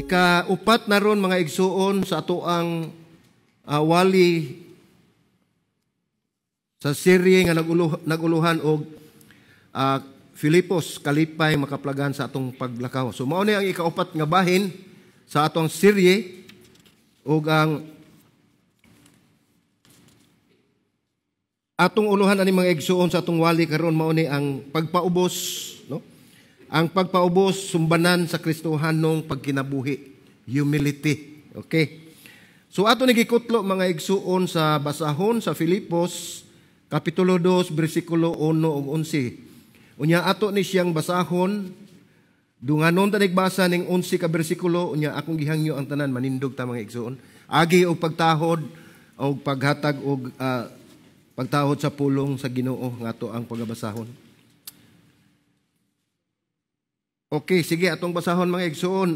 Ikaupat na ron, mga igsuon, sa atoang wali sa serye nga naguluhan og Filipos, kalipay makaplagan sa atong paglakaw. So mao ni ang ikaupat nga bahin sa atong serye ug ang atong uluhan ani, mga igsuon, sa atong wali karon mao ni ang pagpaubos, no? Ang pagpaubos sumbanan sa Kristohanong pagkinabuhi, humility. Okay. So ato ni gikutlo, mga igsuon, sa basahon sa Filipos kapitulo 2 bersikulo 1 ug 11. Unya ato ni siyang basahon, dunganon ta nagbasa ning 11 ka bersikulo. Unya akong gihangyo ang tanan manindog ta, mga igsuon. Agi og pagtahod og paghatag og pagtahod sa pulong sa Ginoo nga ato ang pagabasahon. Okay, sige, atong basahon, mga igsuon.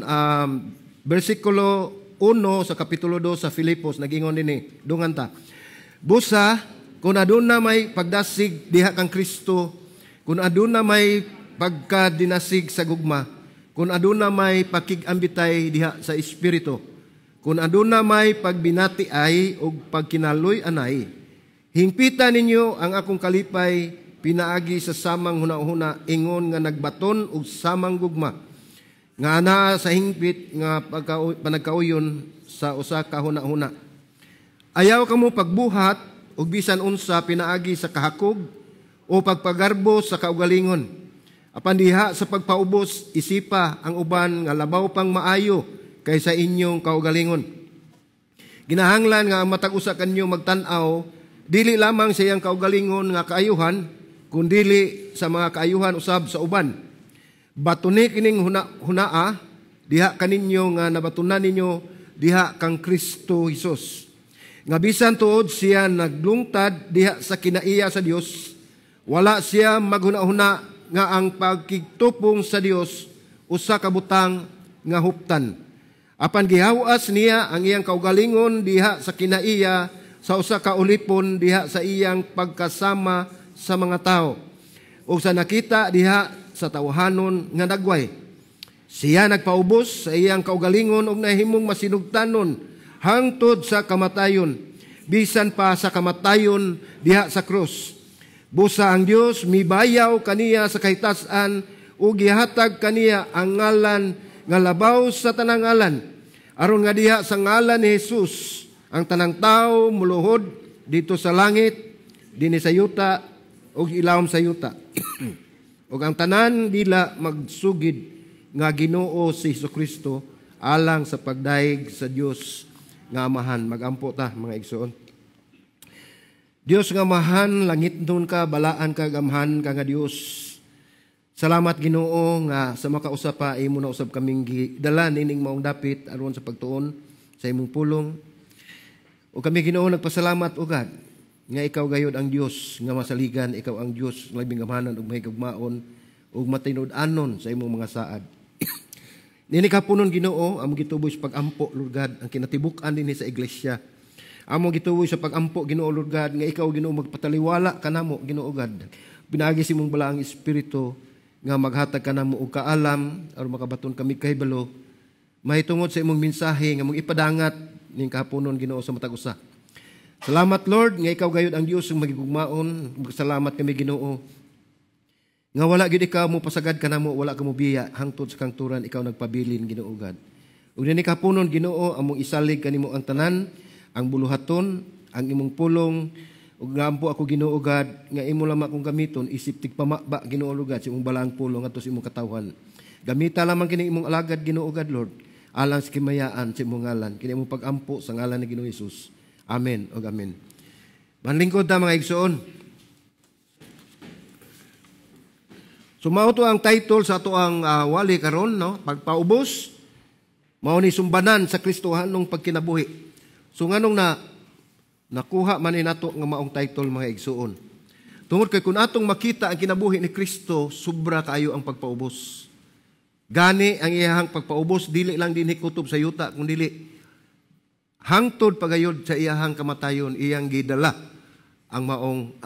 Bersikulo 1 sa kapitulo 2 sa Filipos nagingon dinhi, dungan ta. Busa kung aduna may pagdasig diha kang Kristo, kung aduna may pagkadinasig sa gugma, kung aduna may pakig-ambitay diha sa espiritu, kung aduna may pagbinati ay og pagkinaloy anay, hingpita ninyo ang akong kalipay pinaagi sa samang hunahuna, ingon nga nagbaton og samang gugma nga anaa sa hingpit nga panagkauyon sa usa ka hunahuna. Ayaw kamo pagbuhat og bisan unsa pinaagi sa kahakog o pagpagarbo sa kaugalingon. Apan diha sa pagpaubos, isipa ang uban nga labaw pang maayo kaysa inyong kaugalingon. Ginahanglan nga ang matag usa kanyo magtan-aw dili lamang sa iyang kaugalingon nga kaayuhan, kundili sa mga kaayuhan usab sa uban. Batuni kining hunaa diha kaninyo nga nabatunan ninyo diha kang Kristo Hesus. Nga bisan tuod siya naglungtad diha sa kinaiya sa Dios, wala siya maghuna-huna nga ang pagkigtupong sa Dios usa ka butang nga huptan. Apan gihawas niya ang iyang kaugalingon diha sa kinaiya sa usa ka ulipon diha sa iyang pagkasama sa mga tao. O sa nakita diha sa tawhanon nga nagway. Siya nagpaubos sa iyang kaugalingon og nahimong masinugtanon hangtod sa kamatayon, bisan pa sa kamatayon diha sa krus. Busa ang Dios mibayaw kaniya sa kahitasan ug gihatag kaniya ang ngalan nga labaw sa tanang ngalan, aron nga diha sa ngalan ni Jesus ang tanang tawo muluhod dito sa langit, dinhi sa yuta ug ilawom sa yuta, ug ang tanan dila magsugid nga Ginoo si Hesukristo, alang sa pagdayeg sa Dios nga Amahan. Magampo ta, mga igsoon. Dios nga Amahan, langit nun ka, balaan ka, gamhan ka nga Dios. Salamat, Ginoo, nga sa makausa pa imo na usab kaming gidala nining maong dapit aron sa pagtuon sa imong pulong. O kami, Ginoo, nagpasalamat o God nga ikaw gayod ang Dios nga masaligan, ikaw ang Dios nga labing gamhanan ug mahigugmaon ug matinud-anon sa imong mga saad. Nini kapunon, Ginoo, among gituboy sa pagampo, Lord God, ang kinatibuk-an dinhi sa iglesia. Among gituboy sa pagampo, Ginoo, Lord God, nga ikaw, Ginoo, magpataliwala kanamo, Ginoo God. Pinaagi sa imong balaang espiritu nga maghatag kanamo og kaalam aron makabaton kami kahibalo mahitungod sa imong mensahe nga mong ipadangat ning kahaponon, Ginoo, sa matag usa. Salamat, Lord, nga ikaw gayud ang Dios nga magigugmaon. Salamat kami, Ginoo, nga wala gyud ikaw mo pasagad kanamo, wala ka mo biya hangtod sa kangturan, ikaw nagpabilin, Ginoo God. Ug dinhi kahaponon, Ginoo, among isalig kanimo ang tanan, ang buluhaton, ang imong pulong, ug ngampo ako, Ginoo God, nga imo lamang akong gamiton isip tigpamaba, Ginoo God, sa imong balaang pulong ngadto sa imong katawhan. Gamita lamang kini imong alagad, Ginoo God, Lord, alang sa kimayaan sa imong ngalan. Kini imong pagampo sa ngalan ni Ginoo Hesus. Amen ug amen. Manlingkod ta, mga igsoon. So mao to ang title sa ato ang wali karon, no, pagpaubos mao ni sumbanan sa Kristohanong pagkinabuhi. So nganong na nakuha man ni nato nga maong title, mga igsuon? Tungod kay kung atong makita ang kinabuhi ni Kristo, sobra kaayo ang pagpaubos. Gani ang iyahang pagpaubos dili lang dinhi kutob sa yuta, kun dili hangtod pagayod sa iyahang kamatayon, iyang gidala ang maong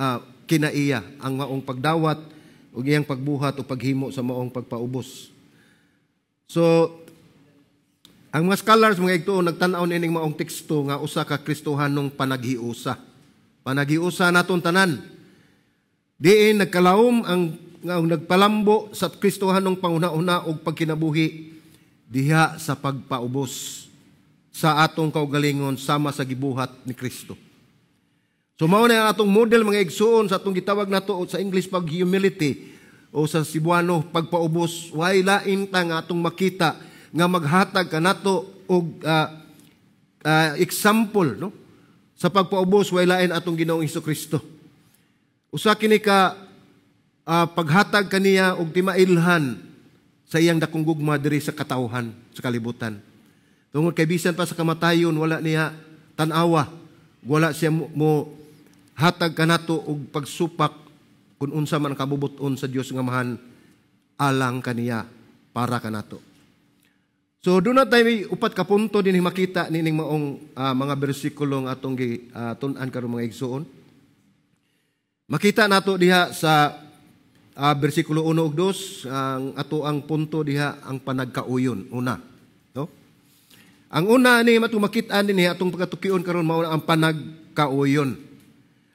kinaiya, ang maong pagdawat ug iyang pagbuhat o paghimo sa maong pagpaubos. So Ang mga scholars, mga igtuon, nagtan-aw nining maong teksto nga usa ka Kristohanong panaghiusa. Panaghiusa naton tanan. Diin nagkalawom ang nga nagpalambo sa Kristohanong panghuna-huna og pagkinabuhi diha sa pagpaubos sa atong kaugalingon sama sa gibuhat ni Kristo. So mao na ang atong model, mga igsuon, sa atong gitawag nato sa English pag humility o sa Cebuano pagpaubos. Way lain ta nga atong makita nga maghatag kanato og example, no, sa pagpaubos, way lain atong Ginoong Kristo. Usa kini ka paghatag kaniya og timailhan sa iyang dakong gugma diri sa katawhan sa kalibutan. Tungod kay bisan pa sa kamatayon, wala niya tan-awa, wala siya mo hatag kanato og pagsupak kung unsa man ang kabubut-on sa Dios nga Amahan alang kaniya, para kanato. So duna tay may upat ka punto din makita nining maong mga bersikulo nga atong gi tun-an karon, mga igsuon. Makita nato diha sa bersikulo 1 ug 2, ang ato ang punto diha, ang panagkauyon una, no? Ang una ni atong makita dinhi, atong pagkatukion karon, mao ang panagkauyon.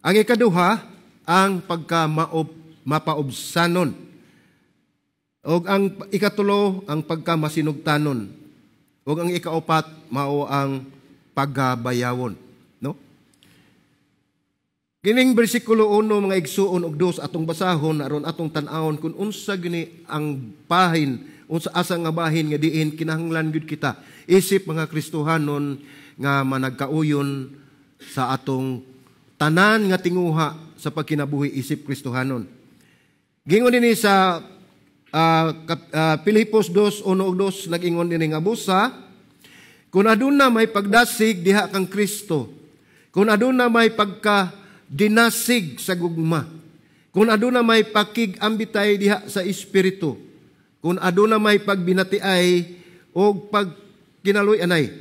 Ang ikaduha, ang pagka mapaubsanon. Og ang ikatulo, ang pagka masinugtanon. Og ang ikaupat, mao ang pagkabayawon, no? Kining bersikulo 1, mga igsuon, ug 2, atong basahon aron atong tan-awon kung unsa gini ang bahin, unsa asa nga bahin nga diin kinahanglan gyud kita isip mga Kristohanon nga managkauyon sa atong tanan nga tinguha sa pagkinabuhi isip Kristohanon. Gingon dinhi sa Pilipos 2:1 ug 2, nag-ingon dinhi nga, "Busa kung aduna may pagdasig diha kang Kristo, kung aduna may pagka dinasig sa gugma, kung aduna may pakig-ambitay diha sa Espiritu, kung aduna may pagbinatiay og pagkinaluy-anay,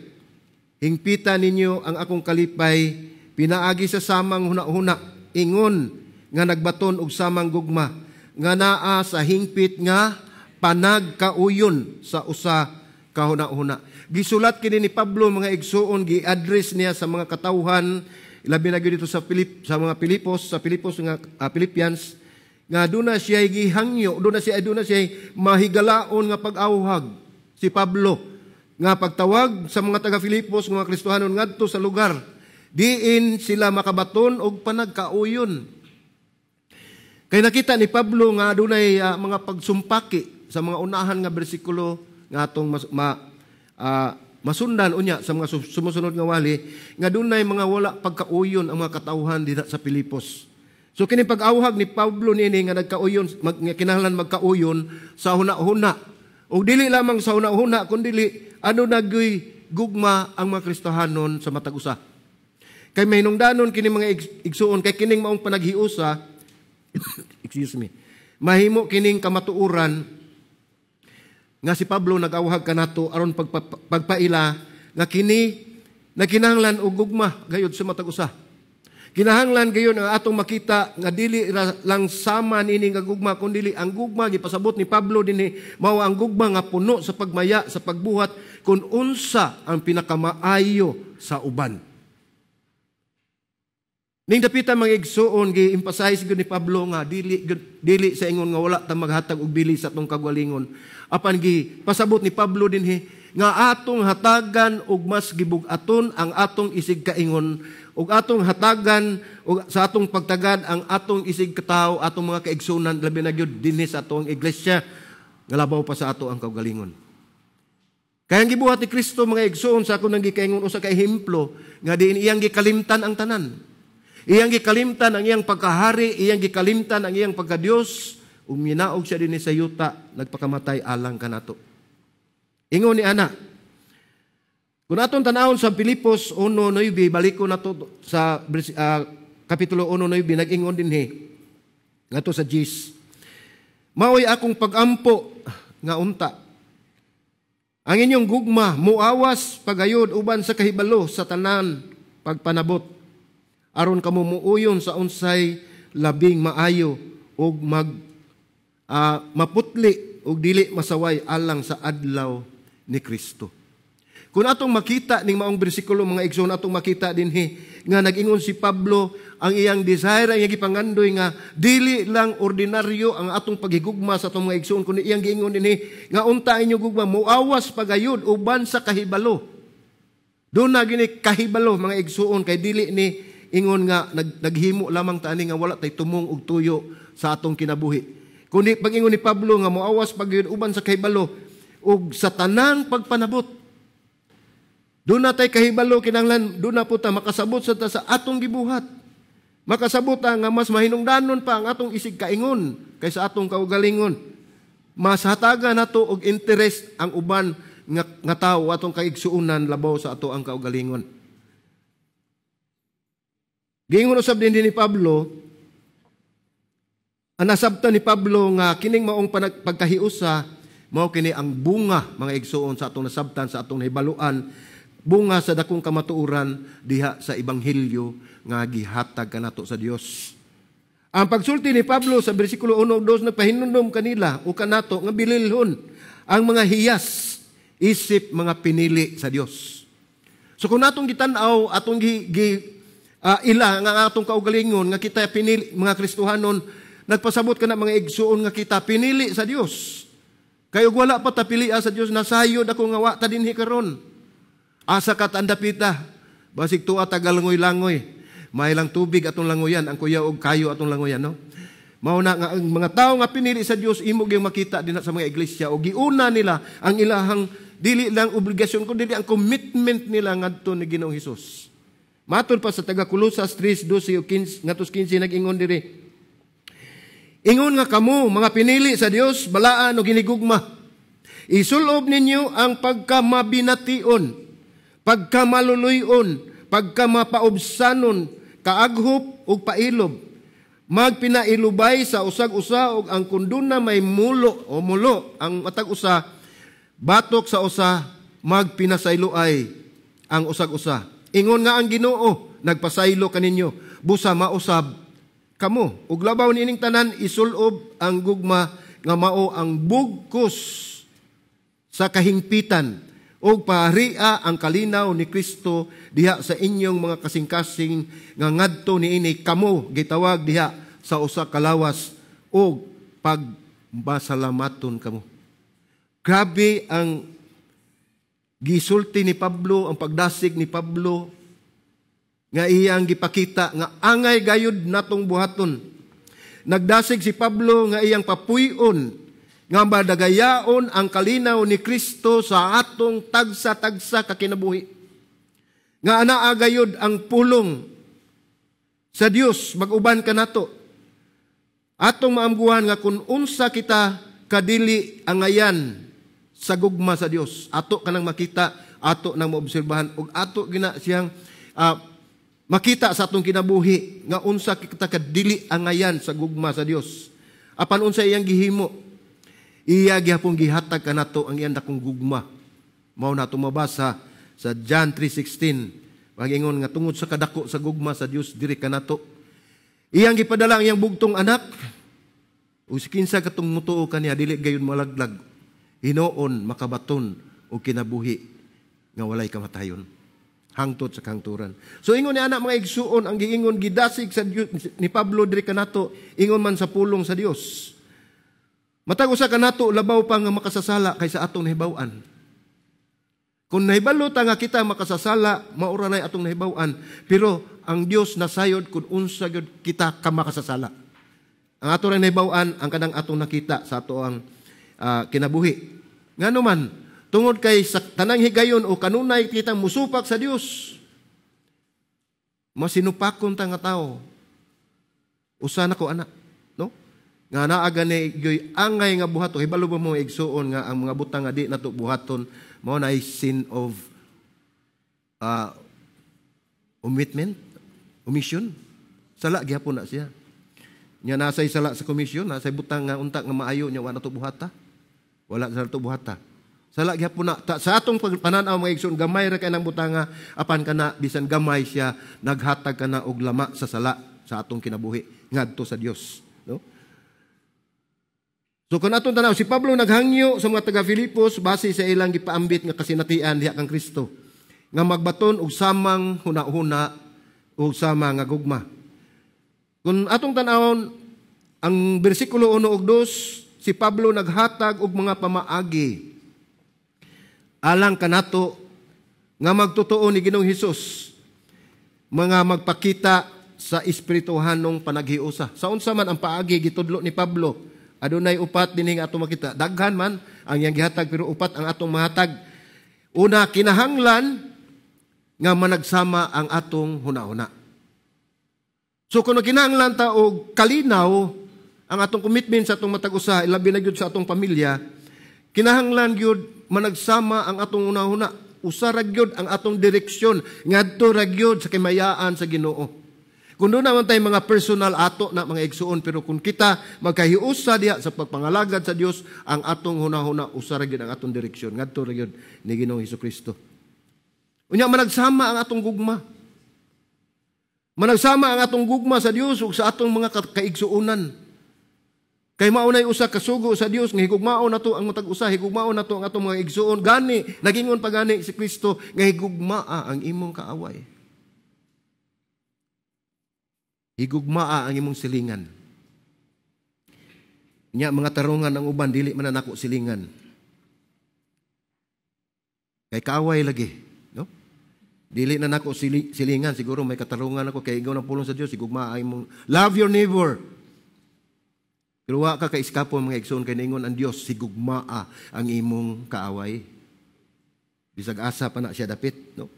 hingpita ninyo ang akong kalipay pinaagi sa samang huna-huna, ingon nga nagbaton og samang gugma nga naa sa hingpit nga panagkauyon sa usa ka huna-huna." Gisulat kini ni Pablo, mga igsuon, gi-address niya sa mga katawhan, labi na gyud dito sa mga Pilipos, sa Pilipos nga Philippians, nga duna siya gihangyo, duna siya mahigalaon nga pag-awhag si Pablo nga pagtawag sa mga taga Filipos nga mga Kristohanon ngadto sa lugar diin sila makabaton og panagkauyon. Kay nakita ni Pablo nga adunay mga pagsumpaki sa mga unahan nga bersikulo nga atong masundan unya sa mga sumusunod nga wali, nga dunay mga wala pagkauyon ang mga katawhan dira sa Pilipos. So kini pag-awhag ni Pablo niini nga nagkauyon nga kinahanglan magkauyon sa huna-huna. Ug dili lamang sa huna-huna, kundi ano nagyoy gugma ang mga Kristohanon sa matag usa. Kay mahinungdanon kini, mga igsuon, kay kining maong panaghiusa, excuse me, mahimo kining kamatuoran nga si Pablo nag-awhag kanato aron pagpaila nga kini nagkinahanglan og gugma gayud sa matag usa. Kinahanglan gayon ang atong makita nga dili lang sama niini nga gugma, kundi ang gugma gipasabot ni Pablo dinhi mao ang gugma nga puno sa pagmaya sa pagbuhat kung unsa ang pinakamaayo sa uban. Ning dapita, mga igsuon, gi-emphasize gyud ni Pablo nga dili sa ingon nga wala ta maghatag og bili sa atong kagalingon. Apan gi pasabot ni Pablo dinhi nga atong hatagan og mas gibug-aton ang atong isig kaingon ug atong hatagan og sa atong pagtagad ang atong isig katawo, atong mga kaigsunan, labi na gyud dinhi sa atong iglesia nga labaw pa sa ato ang kaugalingon. Kaya ang gibuhat ni Kristo, mga igsuon, sa akong nang gikaingon, usa ka ehemplo nga diin iyang gikalimtan ang tanan. Iyang gikalimtan ang iyang pagkahari, iyang gikalimtan ang iyang pagkadiyos, ug minaog siya dinhi sa yuta, nagpakamatay alang kanato. Ingon ni ana. Kung atong tanawon sa Filipos 1:9, balik ko nato sa Kapitulo 1:9, nag-ingon dinhi ngadto sa Gis. "Maoy akong pagampo nga unta ang inyong gugma muawas pagayod uban sa kahibalo sa tanan pagpanabot, aron kamo muuyon sa unsay labing maayo ug mag maputli ug dili masaway alang sa adlaw ni Kristo." Kung atong makita ning maong bersikulo, mga igsoon, atong makita dinhi nga nag-ingon si Pablo, ang iyang desire, ang iyang gipangandoy nga dili lang ordinaryo ang atong paghigugma sa atong mga igsoon, kundi iyang giingon dinhi nga unta inyong gugma muawas pagayod uban sa kahibalo. Doon na gini kahibalo, mga igsoon, kay dili ni ingon nga naghimo lamang ta ani nga wala tay tumong og tuyo sa atong kinabuhi. Kundi pag-ingon ni Pablo nga moawas pagayod uban sa kahibalo ug sa tanang pagpanabot. Doon na tay kahibalo, kinahanglan doon na po ta makasabot sa atong gibuhat. Makasabot ta nga mas mahinungdanon pa ang atong isig kaingon kaysa atong kaugalingon. Mas hatagan nato og interest ang uban nga tawo, atong kaigsuonan, labaw sa ato ang kaugalingon. Giingon usab din ni Pablo, ang nasabtan ni Pablo nga kining maong pagkahiusa mao kini ang bunga, mga igsuon, sa atong nasabtan, sa atong nahibaluan, bunga sa dakong kamatuoran diha sa ebanghelyo nga gihatag kanato sa Dios. Ang pagsulti ni Pablo sa bersikulo 1 ug 2 nagpahinumdom kanila o kanato nga bililhon ang mga hiyas isip mga pinili sa Dios. So kung natong gitan-aw, atong ila nga atong kaugalingon nga kita pinili, mga Kristohanon, nagpasabot kana, mga igsuon, nga kita pinili sa Dios. Kay ug wala pa ta pilia sa Dios, nasayod ako nga wa ta dinhi karon. Asa ka tandapita? Basig tuwa tagalangoy-langoy. May lang tubig atong langoyan, ang kuya og kayo atong langoyan, no? Mao na nga ang mga tawo nga pinili sa Dios, imo gyud makita dinha sa mga iglesia o giuna nila ang ilahang dili lang obligasyon kundi ang commitment nila ngadto ni Ginoong Hesus. Matod pa sa taga Kolosas 3:12 ug 15 ngadto 15, nag-ingon diri. Ingon nga kamo mga pinili sa Dios, balaan o ginigugma. Isulob ninyo ang pagkamabination, pagkamaluluyon, pagkamapaubsanon, kaaghop ug pailob. Magpinailubay sa usag-usa ug ang kunduna may mulo o mulo ang matag usa batok sa usa, magpinasayloay ang usag-usa. Ingon nga ang Ginoo nagpasaylo kaninyo, busa mausab kamo. Ug labaw niining tanan, isulob ang gugma nga mao ang bugkos sa kahingpitan, ug paharia ang kalinaw ni Kristo diha sa inyong mga kasing-kasing nga ngadto niini kamo gitawag diha sa usa ka lawas, ug pagmasalamaton kamo. Grabe ang gisulti ni Pablo, ang pagdasig ni Pablo nga iyang gipakita nga angay gayud natong buhaton. Nagdasig si Pablo nga iyang papuy-on nga madagayaon ang kalinaw ni Kristo sa atong tagsa-tagsa ka kinabuhi. Nga anaa gayud ang pulong sa Dios mag-uban kanato. Atong maamguhan nga kung unsa kita kadili angayan sa gugma sa Dios, ato kanang makita, ato nang maobserbahan ug ato gina siyang makita sa atong kinabuhi nga unsa kita kadili angayan sa gugma sa Dios. Apan unsa iyang gihimo? Iya gihapon gihatag kanato ang iyang dakong gugma. Mao na atong mabasa sa John 3:16. Pagingon nga tungod sa kadako sa gugma sa Dios diri kanato, iyang gipadala ang iyang bugtong anak. Ug si kinsa katong mutuo kaniya dili gayud malaglag. Hinuon makabaton og kinabuhi nga walay kamatayon hangtod sa kahangturan. So ingon ni ana, mga igsuon, ang giingon, gidasig sa Dios, ni Pablo diri kanato, ingon man sa pulong sa Dios. Matag usa kanato labaw pa nga makasasala kaysa atong nahibaw-an. Kung nahibalo ta nga kita makasasala, maura nay atong nahibaw-an, pero ang Dios nasayod kung unsa gyud kita ka makasasala. Ang ato rang nahibaw-an ang kanang atong nakita sa ato ang kinabuhi. Ngano man, tungod kay sa tanang higayon o kanunay kita musupak sa Dios, masinupakon ta nga tao. Usa na ko ana, no? Nga naa gani gyoy angay nga buhaton. Hibalo ba mo, igsuon, nga ang mga butang nga di nato buhaton mao na sin of omitment, omission? Sala gihapon na siya. Nya nasay sala sa komisyon, nasay butang nga unta nga maayo nya wa nato buhata. Wala sa nato buhata. Sala gihapon na ta, sa atong pananaw, mga igsoon, gamay ra kay nang butanga, apan kana bisan gamay siya, naghatag kana og lama sa sala sa atong kinabuhi ngadto sa Dios, no? So kung atong tanaw, si Pablo naghangyo sa mga taga Filipos base sa ilang gipaambit nga kasinatian diha kang Kristo nga magbaton og samang huna-huna ug sama nga gugma. Kung atong tan-awon ang bersikulo 1 ug 2, si Pablo naghatag og mga pamaagi alang kanato nga magtotoo ni Ginoong Hesus, mga magpakita sa espirituhanong panaghiusa. Sa unsa man ang paagi gitudlo ni Pablo? Adunay upat dinhi nga atong makita. Daghan man ang iyang gihatag, pero upat ang atong mahatag. Una, kinahanglan nga managsama ang atong huna-huna. So kung kinahanglan ta og kalinaw ang atong commitment sa atong matag usa, ilabi na gyud sa atong pamilya, kinahanglan gyud managsama ang atong huna-huna. Usa ra gyud ang atong direksyon ngadto ra gyud sa kimayaan sa Ginoo. Kung doon naman tayo mga personal ato na mga igsuon, pero kung kita magkahiusa diha sa pagpangalagad sa Dios, ang atong huna-huna usa ra gyud ang atong direksyon ngadto ra gyud ni Ginoong Hesukristo. Unya managsama ang atong gugma. Managsama ang atong gugma sa Dios ug sa atong mga kaigsuonan. Kay mao nay usa ka sugo sa Dios nga higugmaon nato ang matag usa, higugmaon nato ang atong mga igsuon. Gani nagingon pa gani si Kristo nga higugmaa ang imong kaaway. Higugmaa ang imong silingan. Nya mga tarungan ang uban dili man nako silingan. Kay kaaway lagi, no? Dili na nako silingan, siguro may katarungan ako kay ingon ang pulong sa Dios, higugmaa ang imong, love your neighbor. Pero wa ka kaiskapo mga igsoon kay ningon ang Dios, higugmaa ang imong kaaway. Bisag asa pa na siya dapit, no?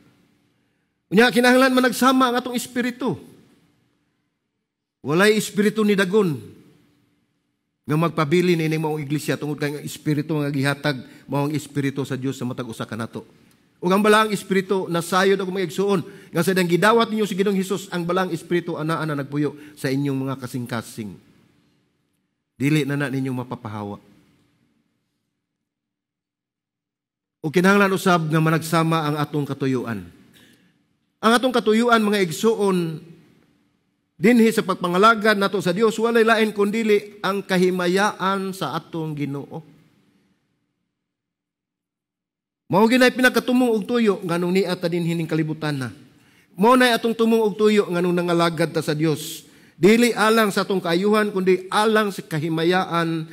Unya kinahanglan managsama ang atong espiritu. Walay espiritu ni Dagon nga magpabili niining maong iglesia tungod kay ang espiritu nga gihatag mao ang espiritu sa Dios sa matag usa kanato. Ug ang balaang espiritu nasayod og mga igsuon nga sa dang gidawat ninyo si Ginoong Hesus, ang balaang espiritu anaa na nagpuyo sa inyong mga kasing-kasing. Dili na na ninyo mapapahawa. O kinahanglan usab nga managsama ang atong katuyuan. Ang atong katuyuan mga igsuon dinhi sa pagpangalagad nato sa Dios, walay lain kundili ang kahimayaan sa atong Ginoo. Mao ginay pinakatumong og tuyo nganong niya ta dinhi ning kalibutan na. Mao nay atong tumong og tuyo nganong nangalagad ta sa Dios. Dili alang sa atong kaayuhan kundi alang sa kahimayaan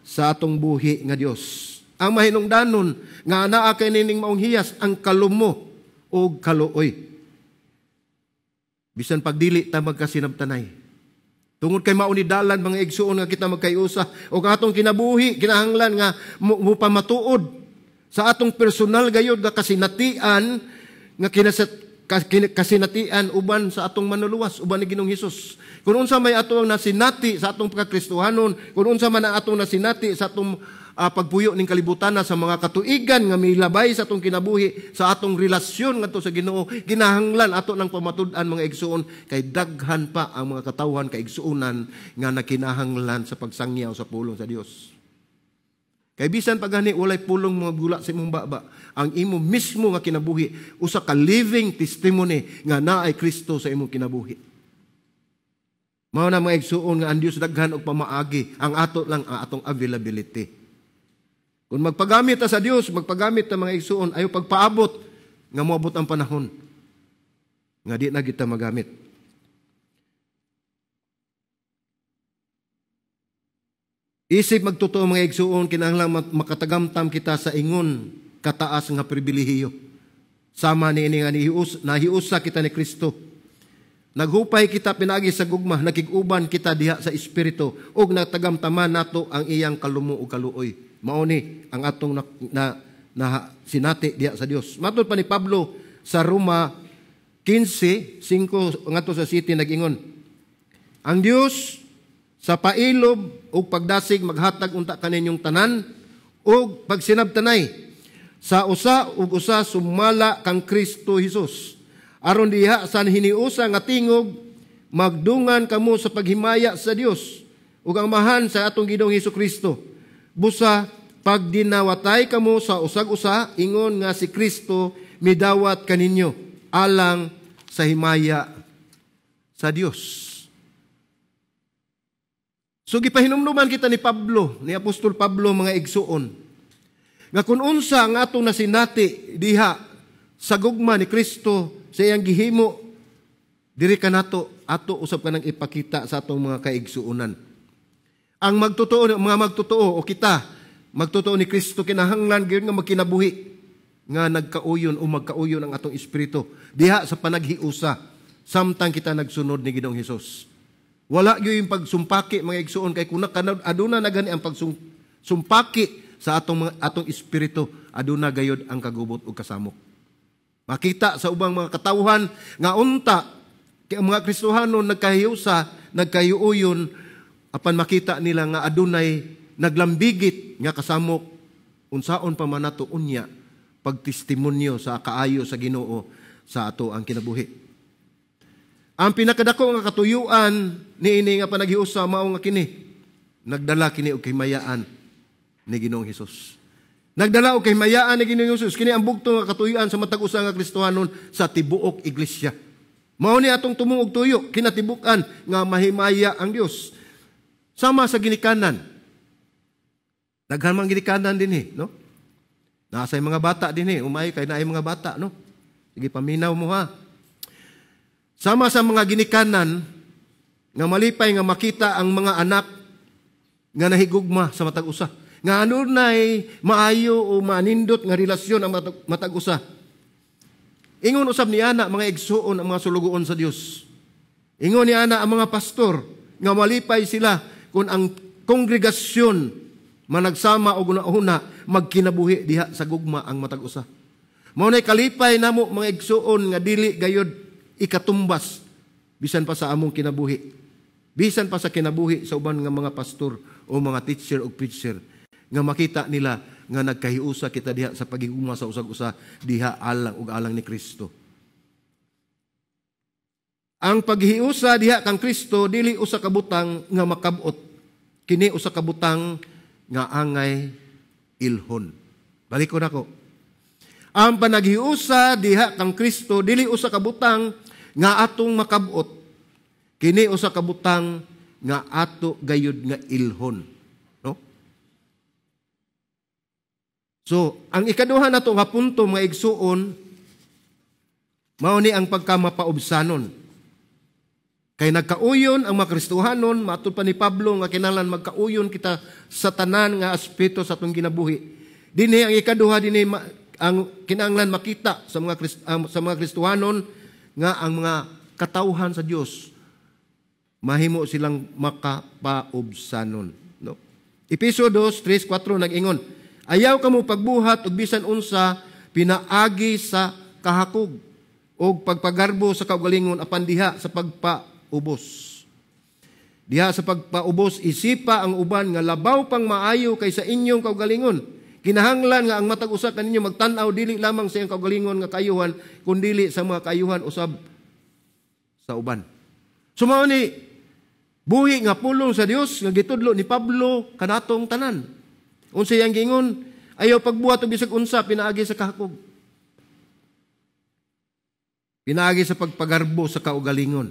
sa atong buhi nga Dios. Ang mahinungdanon nga anaa kay nining maong hiyas ang kalumo og kaluoy. Bisan pagdili ta magkasinabtanay. Tungod kay mao ni dalan mga igsuon nga kita magkayusa o atong kinabuhi kinahanglan nga mupamatuod sa atong personal gayud nga kasinatian nga kasinatian uban sa atong manluluwas, uban ni Ginoong Hesus. Kung unsa may atong nasinati sa atong pagkakristohanon, kung unsa man ang atong nasinati sa atong pagpuyo ning kalibutan na sa mga katuigan nga milabay sa atong kinabuhi, sa atong relasyon ngadto sa Ginoo, ginahanglan ato ng pamatud-an mga igsuon kay daghan pa ang mga katawhan kaigsuonan nga nakinahanglan sa pagsangyaw sa pulong sa Dios. Kay bisan pa gani walay pulong mga gula sa imong baba, ang imo mismo nga kinabuhi usa ka living testimony nga naay Kristo sa imong kinabuhi. Mao na mga igsuon nga ang Dios daghan og pamaagi, ang ato lang ang atong availability. Kung magpagamit ta sa Dios, magpagamit ta mga igsuon, ayo pagpaabot nga moabot ang panahon nga di na kita magamit. Isip magtotoo mga igsuon, kinahanglan makatagamtam kita sa ingon kataas nga pribilehiyo. Sama niini nga nahiusa kita ni Kristo. Naghupay kita pinaagi sa gugma, nakig-uban kita diha sa espiritu ug natagamtaman nato ang iyang kalumo ug kaluoy. Mao ni ang atong na sinati diha sa Dios. Matud pa ni Pablo sa Roma 15:5 ngadto sa city nag-ingon, ang Dios sa pailob ug pagdasig maghatag unta kaninyong tanan ug pagsinabtanay sa usa ug usa sumala kang Kristo Hesus, aron diha sa hiniusa nga tingog magdungan kamo sa paghimaya sa Dios ug ang Amahan sa atong Ginoong Hesukristo. Busa pagdinawatay kamo sa usag-usa, ingon nga si Kristo midawat kaninyo alang sa himaya sa Dios. So gipahinumduman kita ni Pablo, ni Apostol Pablo, mga igsuon, nga kung unsa ang atong nasinati diha sa gugma ni Kristo sa iyang gihimo diri kanato, ato usab kanang ipakita sa atong mga kaigsuonan. Ang magtotoo, mga magtotoo o kita, magtotoo ni Kristo, kinahanglan gyud nga magkinabuhi nga nagkauyon o magkauyon ang atong espiritu diha sa panaghiusa samtang kita nagsunod ni Ginoong Hesus. Wala gyud yung pagsumpaki, mga igsuon, kay kung aduna na gani ang pagsumpaki sa atong espiritu, aduna gayod ang kagubot ug kasamok. Makita sa ubang mga katawhan nga unta kay ang mga Kristohano nagkahiusa, nagkayuuyon, apan makita nila nga adunay naglambigit nga kasamok, unsaon pa man nato unya pagtestimonyo sa kaayo sa Ginoo sa ato ang kinabuhi. Ang pinakadako nga katuyuan niini nga panaghiusa mao nga kini nagdala kini og kahimayaan ni Ginoong Hesus. Nagdala og kahimayaan ni Ginoong Hesus. Kini ang bugtong nga katuyuan sa matag usa nga Kristohanon sa tibuok iglesia. Mao ni atong tumong og tuyo, kinatibuk-an nga mahimaya ang Dios. Sama sa ginikanan. Daghan man ginikanan dinhi, no? Naa say mga bata dinhi, umay kay naay mga bata, no? Sige, paminaw mo ha. Sama sa mga ginikanan nga malipay nga makita ang mga anak nga nahigugma sa matag usa, nga adunay maayo o manindot nga relasyon ang matag usa. Ingon usab ni ana, mga igsuon, ang mga sulugoon sa Dios. Ingon ni ana ang mga pastor nga malipay sila kung ang kongregasyon managsama og una magkinabuhi diha sa gugma ang matag usa. Mao nay kalipay namo, mga igsuon, nga dili gayod ikatumbas bisan pa sa among kinabuhi. Bisan pa sa kinabuhi sa uban nga mga pastor o mga teacher o preacher nga makita nila nga nagkahiusa kita diha sa paghigugma sa usag usa diha alang ug alang ni Kristo. Ang paghiusa diha kang Kristo dili usa ka butang nga makabot. Kini usa ka butang nga angay ilhon. Balik ko nako. Ang panaghiusa diha kang Kristo dili usa ka butang nga atong makabot. Kini usa ka butang nga ato gayud nga ilhon. No? So, ang ikaduha nato nga punto, mga igsuon, mao ni ang pagkamapaubsanon. Kay nagkauyon ang mga Kristohanon, matud pa ni Pablo nga kinahanglan magkauyon kita sa tanan nga aspeto sa atong kinabuhi. Dinhi ang ikaduha dinhi ang kinahanglan makita sa mga Kristohanon nga ang mga katawhan sa Dios mahimo silang makapaubsanon, no? Epeso 2, 3, 4 nag-ingon, "Ayaw kamo pagbuhat og bisan unsa pinaagi sa kahakog og pagpagarbo sa kaugalingon, apan diha sa pagpaubos. Diha sa pagpaubos, isipa ang uban nga labaw pang maayo kaysa inyong kaugalingon. Kinahanglan nga ang matag usa kaninyo magtan-aw dili lamang sa iyang kaugalingon nga kaayuhan, kundili sa mga kaayuhan usab sa uban." So mao ni buhi nga pulong sa Dios nga gitudlo ni Pablo kanatong tanan. Unsa iyang giingon? Ayaw pagbuhat og bisag unsa pinaagi sa kahakog, pinaagi sa pagpagarbo sa kaugalingon.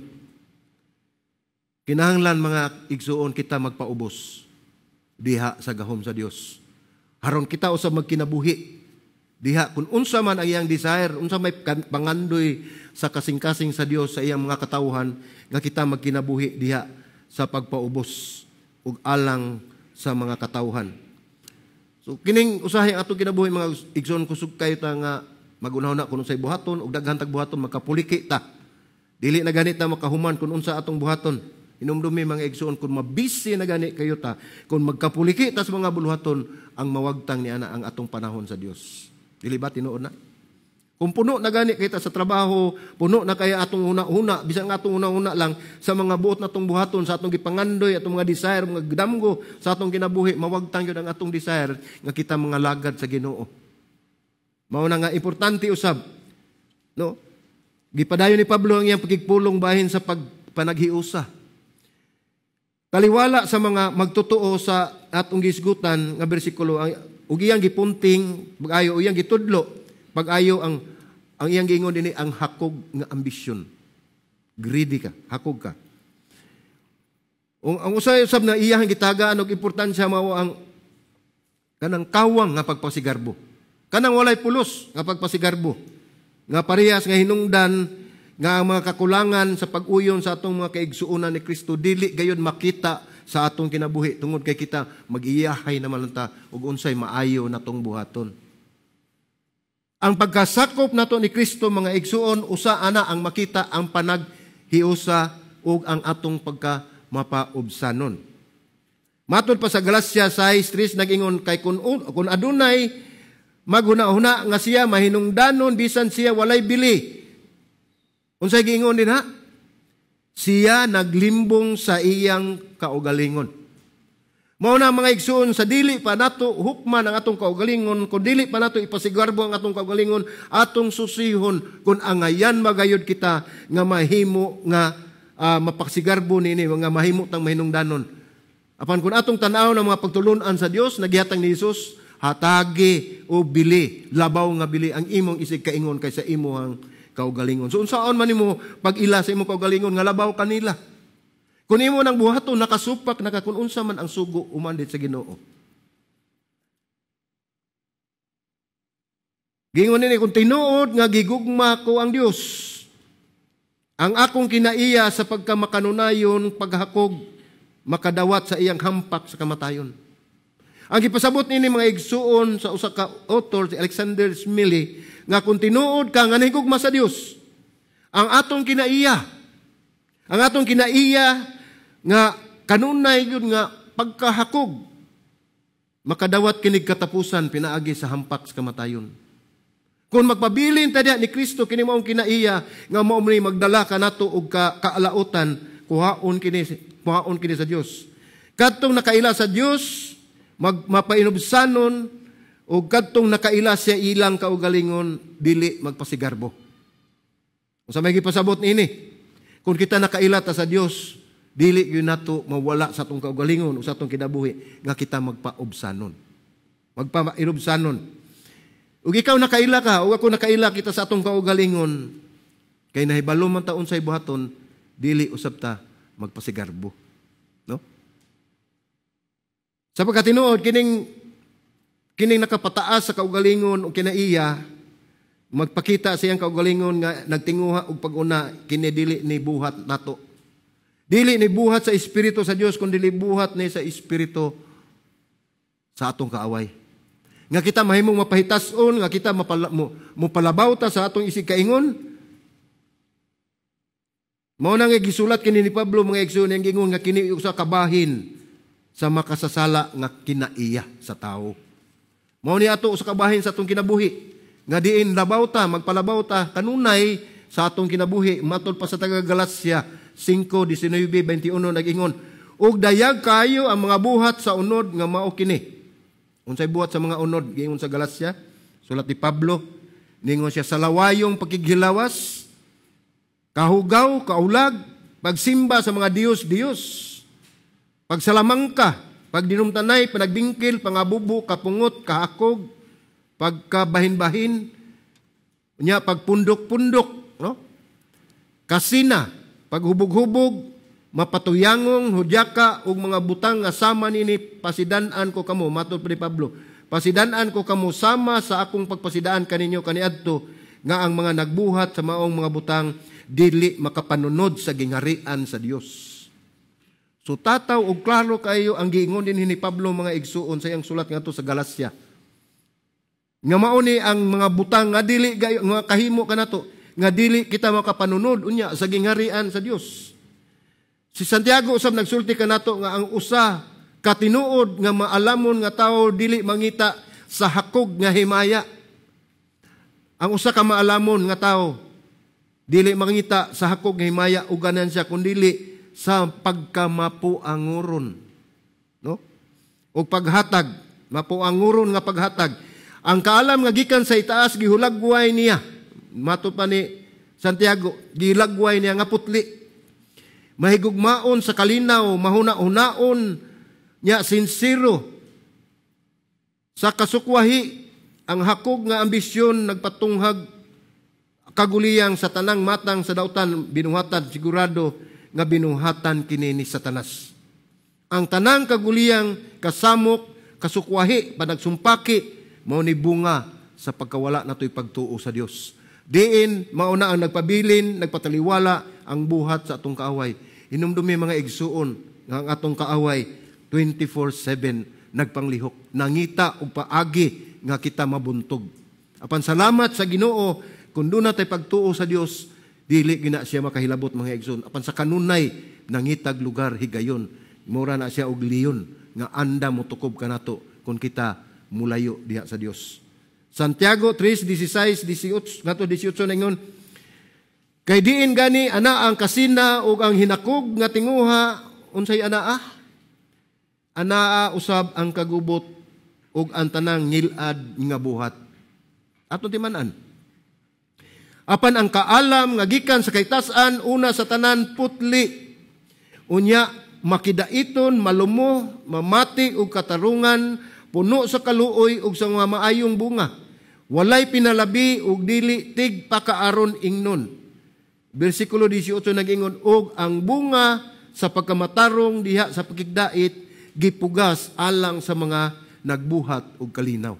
Kinahanglan, mga igsuon, kita magpaubos diha sa gahom sa Dios. Aron kita usab magkinabuhi diha kung unsa man ang iyang desire, unsa may pangandoy sa kasing-kasing sa Dios sa iyang mga katawhan, nga kita magkinabuhi diha sa pagpaubos ug alang sa mga katawhan. So kining usahay ang atong kinabuhi, mga igsoon, kusog kayo ta nga magunahuna kung unsay buhaton ug daghan tag buhaton, magkapuliki ta. Dili na ganit ta makahuman kung unsa atong buhaton. Hinumdumi, mga igsoon, kung mabisi na gani kayo ta, kung magkapuliki ta sa mga buluhaton, ang mawagtang ni ana ang atong panahon sa Dios. Dili ba tinuod na? Kung puno na gani kita sa trabaho, puno na kaya atong huna-huna, bisan nga atong huna-huna lang sa mga buot natong buhaton, sa atong gipangandoy, atong mga desire, mga damgo sa atong kinabuhi, mawagtang yun ang atong desire nga kita mga lagad sa Ginoo. Mao na nga importante usab, no? Gipadayon ni Pablo ang iyang pagkigpulong bahin sa pagpanaghiusa. Taliwala sa mga magtotoo sa atong gisgutan nga bersikulo ang ug iyang gipunting pag-ayo, iyang gitudlo pag-ayo ang iyang giingon dinhi ang hakog nga ambisyon. Greedy ka, hakog ka. Ang usay usab na iyang gitagaan og importansya mao ang kanang kawang nga pagpasigarbo. Kanang walay pulos nga pagpasigarbo. Nga parehas nga hinungdan nga ang mga kakulangan sa pag-uyon sa atong mga kaigsuonan ni Kristo dili gayon makita sa atong kinabuhi tungod kay kita mag-iyahay naman ta og unsay maayo natong buhaton. Ang pagkasakop nato ni Kristo, mga igsuon, usa ana ang makita ang panaghiusa ug ang atong pagka mapaubsanon. Matod pa sa Galacia 6:3, nag-ingon kay kun adunay maghuna-huna nga siya mahinungdanon bisan siya walay bili. Unsay giingon din ha? Siya naglimbong sa iyang kaugalingon. Mao na, mga igsuon, sa dili pa nato hukman ang atong kaugalingon, kung dili pa nato ipasigarbo ang atong kaugalingon, atong susihon kung angayan magayod kita nga mahimo nga mapasigarbo nini, nga mahimo tang mahinungdanon. Apan kung atong tan-aw ng mga pagtulunan sa Dios nagihatag ni Jesus, hatagi o bili, labaw nga bili ang imong isig kaingon kaysa imong kaugalingon. So unsaon man nimo pag-ila sa imong kaugalingon nga labaw kanila? Kung imo nang buhaton, nakasupak naka kung unsa man ang sugo umandit sa Ginoo. Giingon nini, kung tinuod nga gigugma ko ang Dios, ang akong kinaiya sa pagkamakanunayon paghakog makadawat sa iyang hampak sa kamatayon. Ang gipasabot nini, mga igsuon, sa usa ka author, si Alexander Smiley, nga kung tinuod ka nga nahigugma sa Dios, ang atong kinaiya nga kanunay yun nga pagkahakog makadawat kinig katapusan pinaagi sa hampak sa kamatayon. Kung magpabilin ta diha ni Kristo, kini maong kinaiya nga mao ni magdala kanato og kaalautan, kuhaon kini sa Dios. Kadtong nakaila sa Dios mapainubsanon ug kadtong nakaila sa ilang kaugalingon dili magpasigarbo. Unsa may gipasabot niini? Kung kita nakaila ta sa Dios, dili gyud nato mawala sa atong kaugalingon o sa atong kinabuhi nga kita magpaubsanon. Magpainubsanon. Ug ikaw nakaila ka, ug ako nakaila kita sa atong kaugalingon, kay nahibalo man ta unsay buhaton, dili usab ta magpasigarbo. No? Sa pagkatinuod, kining kining nakapataas sa kaugalingon o kinaiya, magpakita sa iyang kaugalingon nga nagtinguha og pag-una, kini dili ni buhat nato. Dili ni buhat sa espiritu sa Dios, kundi buhat ni sa espiritu sa atong kaaway. Nga kita mahimong mapahitason, nga kita mopalabaw ta sa atong isig kaingon. Mao nang gisulat kini ni Pablo, mga igsoon, yang gingon nga kini usa kabahin sa makasasala nga kinaiya sa tawo. Mao ni ato usa kabahin sa atong kinabuhi nga diin labaw ta, magpalabaw ta kanunay sa atong kinabuhi. Matod pa sa taga Galacia 5:19-21, nag-ingon, "Ug dayag kayo ang mga buhat sa unod nga mao kini." Unsay buhat sa mga unod giingon sa Galacia? Sulat ni Pablo, ningon siya sa lawayong pakighilawas, kahugaw, kaulag, pagsimba sa mga diyos-diyos, pagsalamangka, pagdinumtanay, panagbingkil, pangabubo, kapungot, kahakog, pagkabahin-bahin, nya pagpundok-pundok, no? Kasina, paghubog-hubog, mapatuyangong, hudyaka ug mga butang nga sama nini. Pasidan-an ko kamo, matod pa ni Pablo, pasidan-an ko kamo sama sa akong pagpasidaan kaninyo kaniadto nga ang mga nagbuhat sa maong mga butang dili makapanunod sa gingharian sa Dios. So tataw og klaro kayo ang giingon din ni Pablo, mga igsuon, sa iyang sulat ngadto sa Galacia. Nga mao ni ang mga butang nga dili gayo nga kahimo kanato nga dili kita makapanunod unya sa gingharian sa Dios. Si Santiago usab nagsulti kanato nga ang usa katinuod nga maalamon nga tawo dili mangita sa hakog nga himaya. Ang usa ka maalamon nga tawo dili mangita sa hakog nga himaya o ganansya kundili sa pagkamapuanguron. No? O paghatag, mapuanguron nga paghatag. Ang kaalam nga gikan sa itaas gihulagway niya. Matod pa ni Santiago, gihulagway niya nga putli. Mahigugmaon sa kalinaw, mahuna-hunaon niya, sinsero. Sa kasukwahi, ang hakog nga ambisyon nagpatunghag kaguliyang sa tanang matang sa dautan binuhatan, sigurado nga binuhatan kini ni Satanas. Ang tanang kaguliyang, kasamok, kasukwahi, panagsumpaki, mao ni bunga sa pagkawala nato'y pagtuo sa Dios. Diin mao na ang nagpabilin, nagpataliwala ang buhat sa atong kaaway. Hinumdumi, mga igsuon, nga ang atong kaaway 24/7 nagpanglihok, nangita og paagi nga kita mabuntog. Apan salamat sa Ginoo, kung duna tay pagtuo sa Dios, dili gina siya makahilabot, mga igsoon. Apan sa kanunay nangitag lugar higayon, mura na siya og leon nga anda motukob kanato kung kita mulayo diha sa Dios. Santiago 3:16 18 ngadto 18 ningon, "Kay diin gani ana ang kasina ug ang hinakog nga tinguha?" Unsay anaa? Anaa usab ang kagubot ug ang tanang ngilad nga buhat. Ato timan-an. "Apan ang kaalam nga gikan sa kahitasan, una sa tanan putli. Unya makidaiton, malumo, mamati og katarungan, puno sa kaluoy ug sa mga maayong bunga. Walay pinalabi ug dili tig pakaaron ingnon." Bersikulo 18 nag-ingon, "Ug ang bunga sa pagkamatarong diha sa pakigdait gipugas alang sa mga nagbuhat og kalinaw."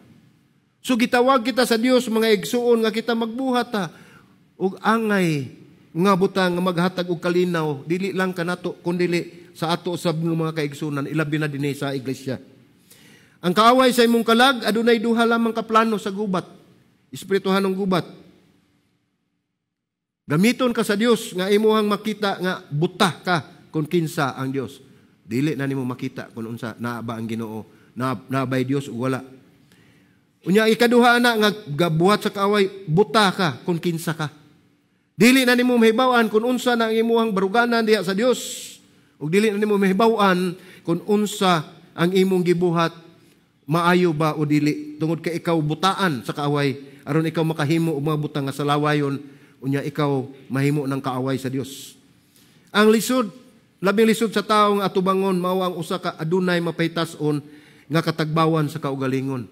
So gitawag kita sa Dios, mga igsuon, nga kita magbuhat ta og angay nga butang nga maghatag og kalinaw, dili lang kanato kundili sa ato sa mga kaigsunan, ilabi na dinhi sa iglesia. Ang kaaway sa imong kalag adunay duha lamang ka plano sa gubat. Espirituhanong gubat. Gamiton ka sa Dios nga imuhang makita nga buta ka kung kinsa ang Dios. Dili na nimo makita kung unsa naa ba ang Ginoo, na naa bay Dios o wala. Unya ikaduha na nga gabuhat sa kaaway, buta ka kung kinsa ka. Dili na nimo mahibaw-an kung unsa na ang imuhang baruganan diha sa Dios. Ug dili na nimo mahibaw-an kung unsa ang imong gibuhat, maayo ba o dili, tungod kay ikaw butaan sa kaaway aron ikaw makahimo og mga butang nga salawayon, unya ikaw mahimo ng kaaway sa Dios. Ang lisod, labing lisod sa tawo nga atubangon mao ang usa ka adunay mapahitas-on nga katagbawan sa kaugalingon.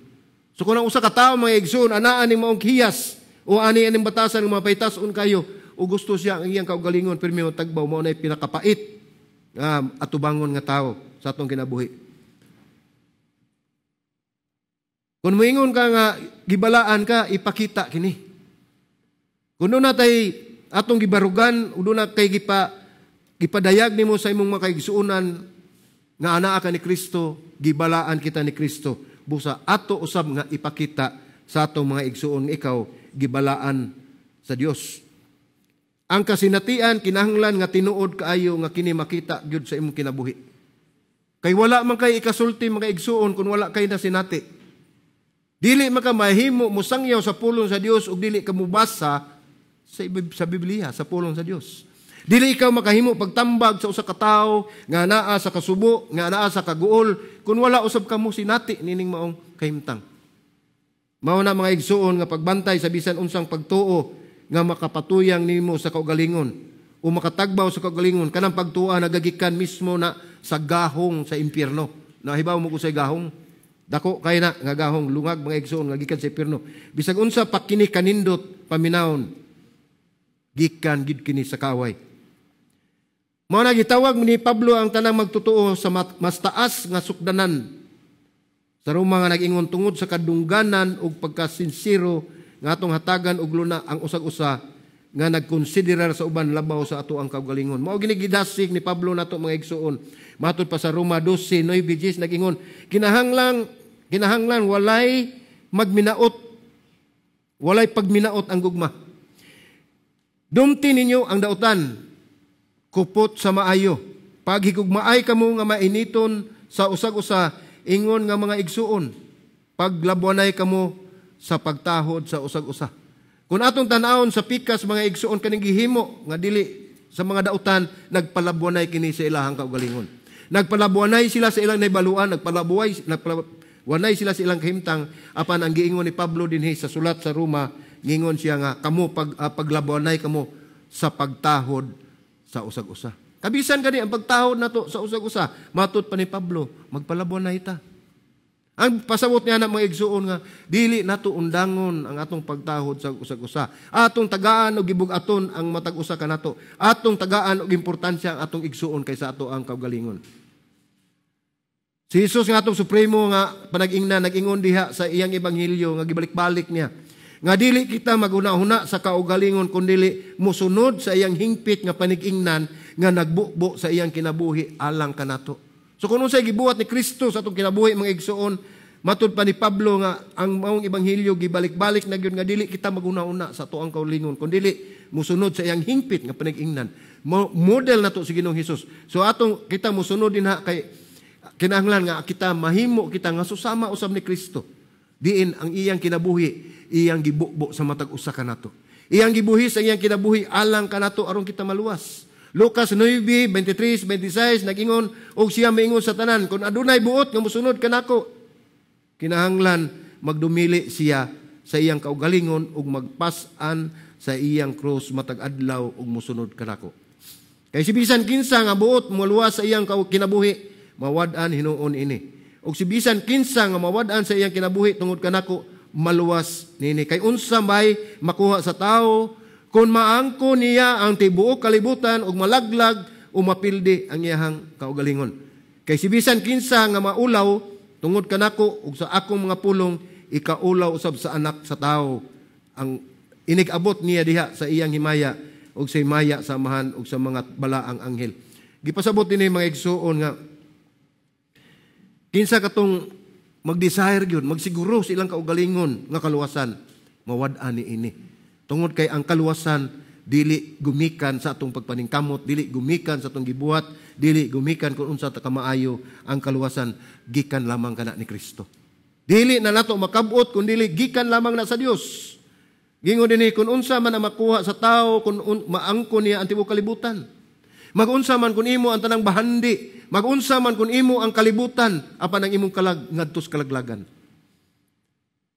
So kung ang usa ka tawo, mga igsoon, anaa ning maong hiyas o ani aning batasan nga mapahitas-on kayo o gusto siya ang iyang kaugalingon pirmi tagbaw, mao nay pinakapait nga atubangon nga tawo sa atong kinabuhi. Kung moingon ka nga gibalaan ka, ipakita kini. Kung doon natay atong gibarugan o doon na kay gipadayag nimo sa imong mga kaigsuonan nga anaa ka ni Kristo, gibalaan kita ni Kristo. Busa ato usab nga ipakita sa atong mga igsuon nga ikaw gibalaan sa Dios. Ang kasinatian kinahanglan nga tinuod kaayo nga kini makita gyud sa imong kinabuhi. Kay wala man kay ikasulti, mga igsuon, kung wala kay nasinati. Dili man ka mahimo mosangyaw sa pulong sa Dios ug dili ka mobasa sa Biblia, sa pulong sa Dios. Dili ikaw makahimo pagtambag sa usa ka tawo nga naa sa kasubo, nga naa sa kaguol, kung wala usab kamo sinati nining maong kahimtang. Mao na, mga igsuon, nga pagbantay sa bisan unsang pagtuo nga makapatuyang nimo sa kaugalingon o makatagbaw sa kaugalingon, kanang pagtuo nagagikan mismo na sa gahong sa impyerno. Nahibaw mo ko sa gahong? Dako kay na nga gahong lungag, mga igsuon, nga gikan sa impyerno. Bisag unsa pa kini kanindot paminawon, gikan gid kini sa kaaway. Mao na gitawag ni Pablo ang tanang magtotoo sa mas taas nga sukdanan. Sa Roma nga nag-ingon, "Tungod sa kadungganan ug pagkasinsero nga atong hatagan og luna ang usag-usa nga nagkonsiderar sa uban labaw sa ato ang kaugalingon." Mao gini gidasig ni Pablo nato, mga igsuon. Matud pa sa Roma 12:9 nag-ingon, "Kinahanglan kinahanglan walay magminaot, walay pagminaot ang gugma. Dumti ninyo ang dautan, kupot sa maayo. Paghigugmaay kamo nga mainiton sa usag-usa ingon nga mga igsuon. Paglabwanay kamo sa pagtahod sa usag-usa." Kung atong tan-awon sa pikas, mga igsuon, kaning gihimo nga dili sa mga dautan, nagpalabwanay kini sa ilahang kaugalingon. Nagpalabwanay sila sa ilang naibaluan, nagpalabwanay sila sa ilang kahimtang, apan ang giingon ni Pablo dinhi sa sulat sa Roma, ngingon siya nga kamo paglabwanay kamo sa pagtahod sa usag-usa. Kabisan gani ang pagtahod nato sa usag-usa, matud pa ni Pablo, magpalabwanay ta. Ang pasabot niya na, mga igsuon, nga dili nato undangon ang atong pagtahod sa usag-usa. Atong tagaan og gibug-aton ang matag usa kanato. Atong tagaan og importansya ang atong igsuon kaysa ato ang kaugalingon. Si Jesus nga atong supremo nga panag-ingna nag-ingon diha sa iyang ebanghelyo nga gibalik-balik niya nga dili kita maghuna-huna sa kaugalingon kundili mosunod sa iyang hingpit nga panig-ingnan nga nagbubo sa iyang kinabuhi alang kanato. So kung unsay gibuhat ni Kristo sa atong kinabuhi, mga igsoon, matud pa ni Pablo nga ang maong ebanghelyo gibalik-balik na gyud nga dili kita maghuna-huna sa atoang kaugalingon kundili mosunod sa iyang hingpit nga panig-ingnan. Model nato si Ginoong Hesus. So atong kita mosunod dinha kay kinahanglan nga kita mahimo kita nga susama usab ni Kristo. Diin ang iyang kinabuhi, iyang gibubo sa matag usa kanato. Iyang gibuhi sa iyang kinabuhi alang kanato aron kita maluwas. Lucas 9:23, 26 nag-ingon og siya miingon sa tanan, kung adunay buot nga mosunod kanako, kinahanglan magdumili siya sa iyang kaugalingon ug magpas-an sa iyang krus matag adlaw ug mosunod kanako. Kay si bisan kinsa nga buot moluwas sa iyang kinabuhi, mawad-an hinuon ini. Og si bisan kinsa nga mawad-an sa iyang kinabuhi tungod kanako, maluwas nini. Kay unsa may makuha sa tawo kung maangko niya ang tibuok kalibutan ug malaglag o mapildi ang iyahang kaugalingon? Kay si bisan kinsa nga maulaw tungod kanako ug sa akong mga pulong, ikaulaw usab sa Anak sa Tawo ang inig-abot niya diha sa iyang himaya ug sa himaya sa Amahan ug sa mga balaang anghel. Gipasabot dinhi, mga igsuon, nga kinsa katong mag-desire gyud, magsiguro sa ilang kaugalingon nga kaluwasan, mawad-an ni ini. Tungod kay ang kaluwasan dili gumikan sa atong pagpaningkamot, dili gumikan sa atong gibuhat, dili gumikan kung unsa ta kamaayo. Ang kaluwasan gikan lamang kana ni Kristo. Dili na nato makabot kun dili gikan lamang na sa Dios. Gingon dinhi, kung unsa man ang makuha sa tao kung maangko niya ang tibuok kalibutan. Magunsa man kung imo ang tanang bahandi, magunsa man kung imo ang kalibutan, apan ang imong kalag ngadto sa kalaglagan.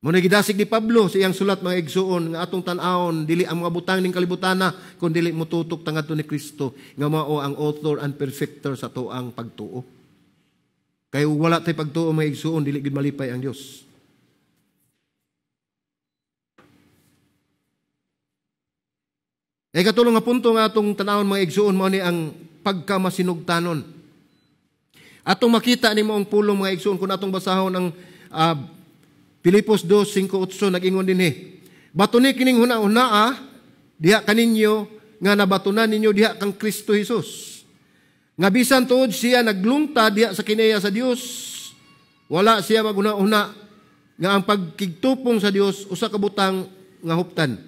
Mo gidasig ni Pablo sa iyang sulat, mga igsuon, nga atong tan-awon dili ang mga butang ning kalibutana kun dili motutok ta ngadto ni Kristo nga mao ang author and perfecter sa atoang pagtuo. Kay wala tay pagtuo, mga igsuon, dili gid malipay ang Dios. Ay katulong nga punto nga atong tan-awon, mga igsuon, mao ni ang pagkamasinugtanon. Atong makita ni ang pulong, mga igsuon, kung atong basahon ang Filipos 2:5-8, nag-ingon dinhi. Batuni kining huna-hunaa diha kaninyo nga nabatunan ninyo diha kang Kristo Hesus. Nga bisan tuod siya naglungta diha sa kinaiya sa Dios, wala siya maghuna-huna nga ang pagkigtupong sa Dios usa ka butang nga huptan.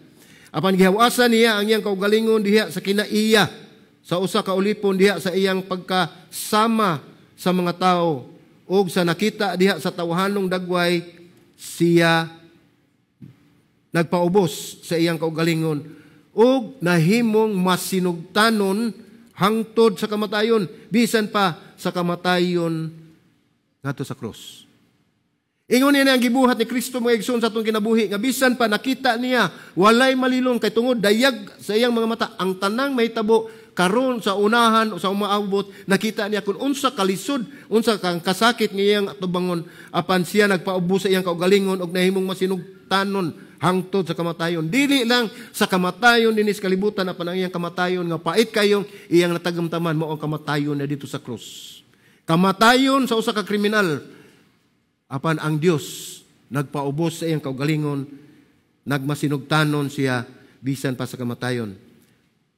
Apan gihawasan niya ang iyang kaugalingon diha sa kinaiya sa usa ka ulipon diha sa iyang pagkasama sa mga tao ug sa nakita diha sa tawhanong dagway, siya nagpaubos sa iyang kaugalingon ug nahimong masinugtanon hangtod sa kamatayon, bisan pa sa kamatayon ngadto sa krus. Ingon niya ang gibuhat ni Kristo, mga igsoon, sa atong kinabuhi, nga bisan pa nakita niya walay malilong kay tungod dayag sa iyang mga mata ang tanang mahitabo karon sa unahan o sa umaabot, nakita niya kung unsa kalisod, unsa kang kasakit ngiyang atubangon, apan siya nagpaubos sa iyang kaugalingon og nahimong masinugtanon hangtod sa kamatayon. Dili lang sa kamatayon dinhi sa kalibutan, apan ang iyang kamatayon nga pait kayong iyang natagamtaman mao ang kamatayon na dito sa krus. Kamatayon sa usa ka kriminal. Apan ang Dios nagpaubos sa iyang kaugalingon, nagmasinugtanon siya bisan pa sa kamatayon.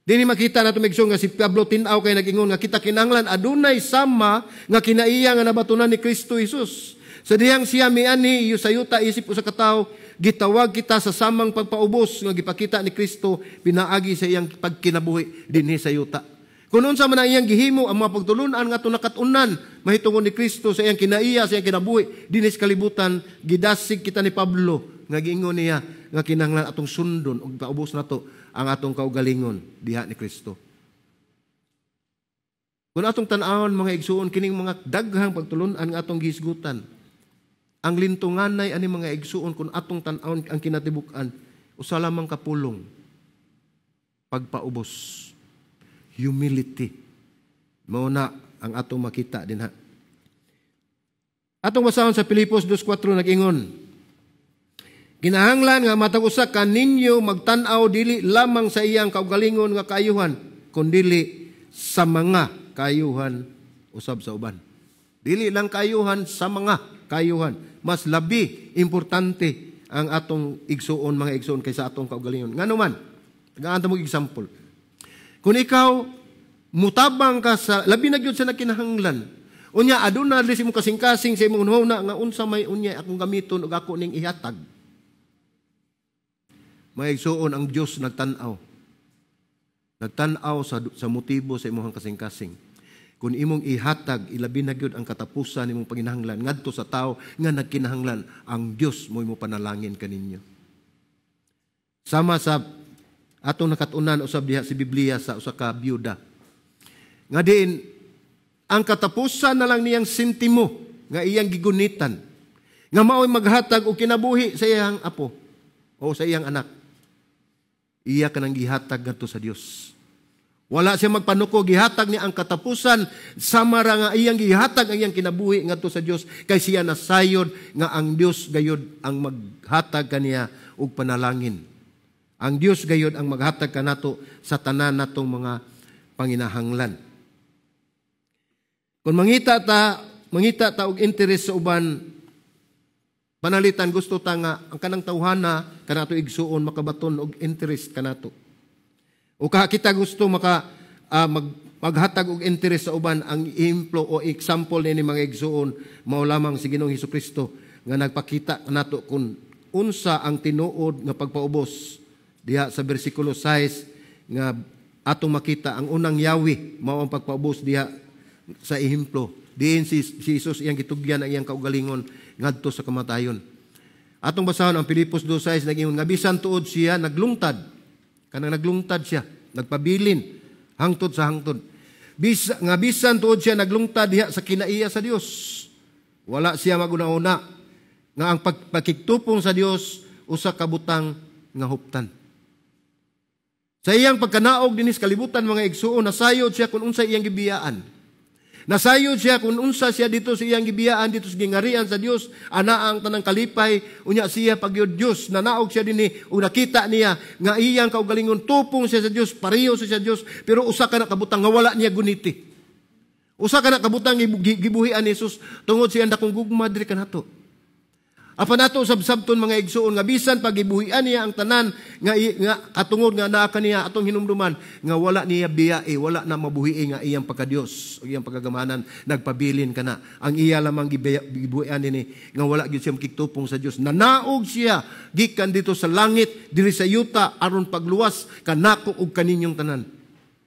Dini makita nato, igsoon, nga si Pablo tin-aw kay nag-ingon nga kita kinahanglan adunay sama nga kinaiya nga nabatunan ni Kristo Jesus. Sa dihang siya miani iyo sa yuta isip usa ka tawo, gitawag kita sa samang pagpaubos nga gipakita ni Kristo pinaagi sa iyang pagkinabuhi dinhi sa yuta. Kung unsa man ang iyang gihimo, ang mga pagtulunan nga atong nakat-unan mahitungod ni Kristo sa iyang kinaiya, sa iyang kinabuhi dinhi sa kalibutan, gidasig kita ni Pablo nga giingon niya nga kinahanglan atong sundon ug paubos nato ang atong kaugalingon diha ni Kristo. Kung atong tan-awon, mga igsuon, kining mga daghang pagtulunan nga atong gihisgutan, ang lintunganay ani, mga igsuon, kung atong tan-awon ang kinatibuk-an, usa lamang ka pulong: pagpaubos, humility. Mao na ang atong makita dinha. Atong basahon sa Filipos 2:4, nag-ingon, kinahanglan nga matag usa kaninyo magtan-aw dili lamang sa iyang kaugalingon nga kaayuhan, kundili sa mga kaayuhan usab sa uban. Dili lang kaayuhan, sa mga kaayuhan. Mas labi importante ang atong igsuon, mga igsuon, kaysa atong kaugalingon. Ngano man, tagaan ta mo example. Kung ikaw mutabang ka sa labi na gyud sa nagkinahanglan, unya aduna diri sa imong kasing-kasing, sa imong hunahuna nga unsa may unya akong gamiton ug ako ning ihatag. Mga igsuon, ang Dios nagtan-aw. Nagtan-aw sa motibo sa imong kasing-kasing. Kung imong ihatag, ilabi na gyud ang katapusan nimong panginahanglan ngadto sa tawo nga nagkinahanglan, ang Dios mo imo panalangin kaninyo. Sama sa atong nakatunan usab diha si Biblia sa usa ka byuda. Nga diin ang katapusan na lang niyang sentimo nga iyang gigunitan nga mao'y maghatag og kinabuhi sa iyang apo o sa iyang anak. Iya kanang gihatag ngadto sa Dios. Wala siya magpanuko, gihatag niya ang katapusan, sama ra nga iyang gihatag ang iyang kinabuhi ngadto sa Dios, kay siya nasayod nga ang Dios gayod ang maghatag kaniya og panalangin. Ang Dios gayod ang maghatag kanato sa tanan natong mga panginahanglan. Kung mangita ta og interes sa uban, panalitan gusto ta nga ang kanang tawhana kanato igsuon makabaton og interest kanato. O kita gusto maka maghatag og interest sa uban, ang ehemplo o example nini, mga igsuon, mao lamang si Ginoong Hesukristo nga nagpakita nato kung unsa ang tinuod nga pagpaubos. Diha sa bersikulo 6 nga atong makita ang unang yawi mao ang pagpaubos diha sa ehemplo. Diin si Jesus iyang gitugyan ang iyang kaugalingon ngadto sa kamatayon. Atong basahon ang Filipos 2:6, nag-ingon nga bisan tuod siya naglungtad, kanang naglungtad siya, nagpabilin hangtod sa hangtod. Nga bisan tuod siya naglungtad diha sa kinaiya sa Dios, wala siya maguna-una nga ang pagkigtupong sa Dios usa ka butang nga huptan. Sa iyang pagkanaog dinhi sa kalibutan, mga igsuon, nasayod siya kung unsa iyang gibiyaan. Nasayod siya kung unsa siya dito sa iyang gibiyaan, dito sa gingarian sa Dios, ana ang tanang kalipay, unya siya pagyud Dios, nanaog siya dinhi ug nakita niya nga iyang kaugalingon tupong siya sa Dios, pareho siya sa Dios, pero usa ka na kabutang nga wala niya guniti. Usa ka na kabutang gibuhian ni Jesus tungod siya dakong gugma diri kanato. Apan nato sabsabton, mga igsuon, nga bisan pagibuhian niya ang tanan nga katungod nga naa kaniya, atong hinumduman nga wala niya biyae, wala na mabuhi nga iyang pagkadiyos o iyang pagkagamanan nagpabilin kana. Ang iya lamang gibuhian nini nga wala gyud siya makigtupong sa Dios. Nanaog siya gikan dito sa langit diri sa yuta aron pagluwas kanako ug kaninyong tanan.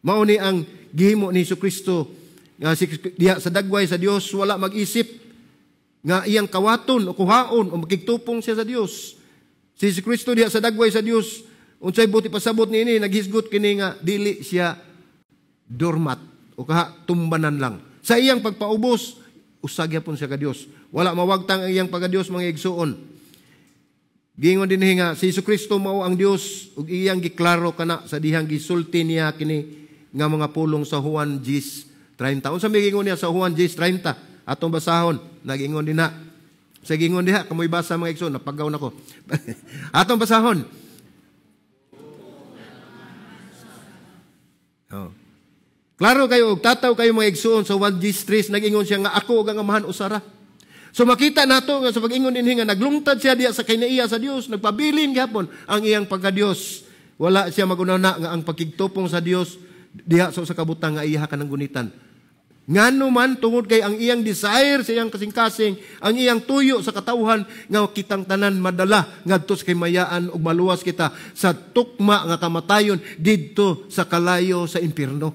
Mao ni ang gihimo ni Kristo nga si diha sa dagway sa Dios wala mag-isip nga iyang kawaton o kuhaon o makigtupong siya sa Dios. Si Kristo diha sa dagway sa Dios, unsay buot ipasabot niini, naghisgot kini nga dili siya doormat o kaha tumbanan lang. Sa iyang pagpaubos, usa gyapon siya ka Dios. Wala mawagtang ang iyang pagka-Dios, mga igsuon. Giingon dinhi nga si Kristo mao ang Dios ug iyang giklaro kana sa dihang gisulti niya kini nga mga pulong sa Juan 10:30. Unsa may giingon niya sa Juan 10:30? Atong basahon, nagingon din na. Sa gingon diha, kamoy basa, mga igsoon, napagaw na ko. Atong basahon. Oh. Klaro kayo, og tataw kayo, mga igsoon, sa 1:3, nagingon siya nga ako ug ang Amahan usara. So makita nato nga sa pag-ingon dinhi nga naglungtad siya diha sa kinaiya sa Dios, nagpabilin gihapon ang iyang pagka-Dios. Wala siya maguna nga ang pagkigtupong sa Dios diha sa usa ka butang nga iya kanang gunitan. Ngano man, tungod kay ang iyang desire sa iyang kasing-kasing, ang iyang tuyo sa katawhan nga kitang tanan madala ngadto sa kahimayaan ug maluwas kita sa tukma nga kamatayon didto sa kalayo sa impierno.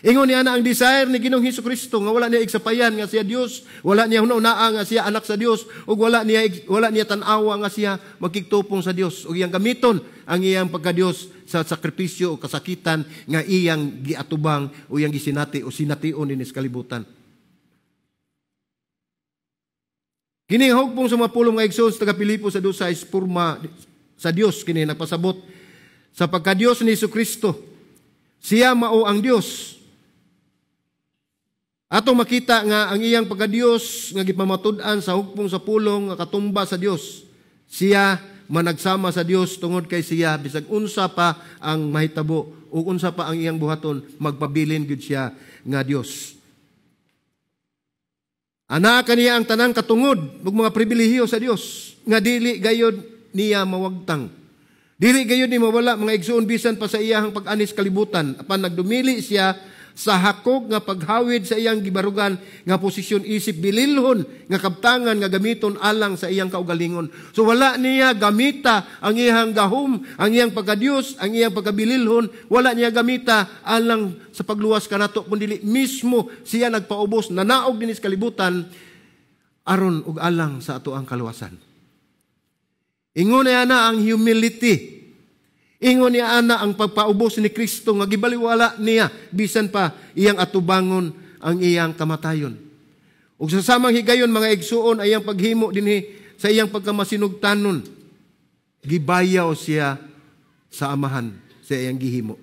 Ingon niya na ang desire ni Ginoong Hesus Kristo nga wala niya igsapayan nga siya Dios, wala niya hunahunaa nga siya anak sa Dios, ug wala niya tan-awa nga siya magkigtupong sa Dios ug iyang gamiton ang iyang pagka-Dios sa sakripisyo o kasakitan nga iyang giatubang o iyang gisinati o sination dinhi sa kalibutan. Kini nga hugpong sa mga pulong, mga igsoon, sa taga Pilipo sa 2:6, porma sa Dios kini nagpasabot sa pagka-Dios ni Kristo. Siya mao ang Dios. Atong makita nga ang iyang pagka-Dios nga gipamatud-an sa hugpong sa pulong nga katumba sa Dios. Siya managsama sa Dios tungod kay siya bisag unsa pa ang mahitabo ug unsa pa ang iyang buhaton, magpabilin gyud siya nga Dios. Anaa kaniya ang tanang katungod ug mga pribilehiyo sa Dios nga dili gayod niya mawagtang. Dili gayod ni mawala, mga igsuon, bisan pa sa iyahang pag-anis kalibutan, apan nagdumili siya sa hakog nga paghawid sa iyang gibarugan nga posisyon isip bililhon nga kabtangan nga gamiton alang sa iyang kaugalingon. So wala niya gamita ang iyang gahom, ang iyang pagkadiyos, ang iyang pagkabililhon, wala niya gamita alang sa pagluwas kanato, kundi mismo siya nagpaubos, nanaog dinhi sa kalibutan aron ug alang sa ato ang kaluwasan. Ingon niya na ang humility. Ingon niya ana ang pagpaubos ni Kristo nga gibaliwala niya bisan pa iyang atubangon ang iyang kamatayon. Ug sa samang higayon, mga igsuon, ay iyang paghimo dinhi sa iyang pagkamasinugtanon, gibayaw siya sa Amahan sa iyang gihimo.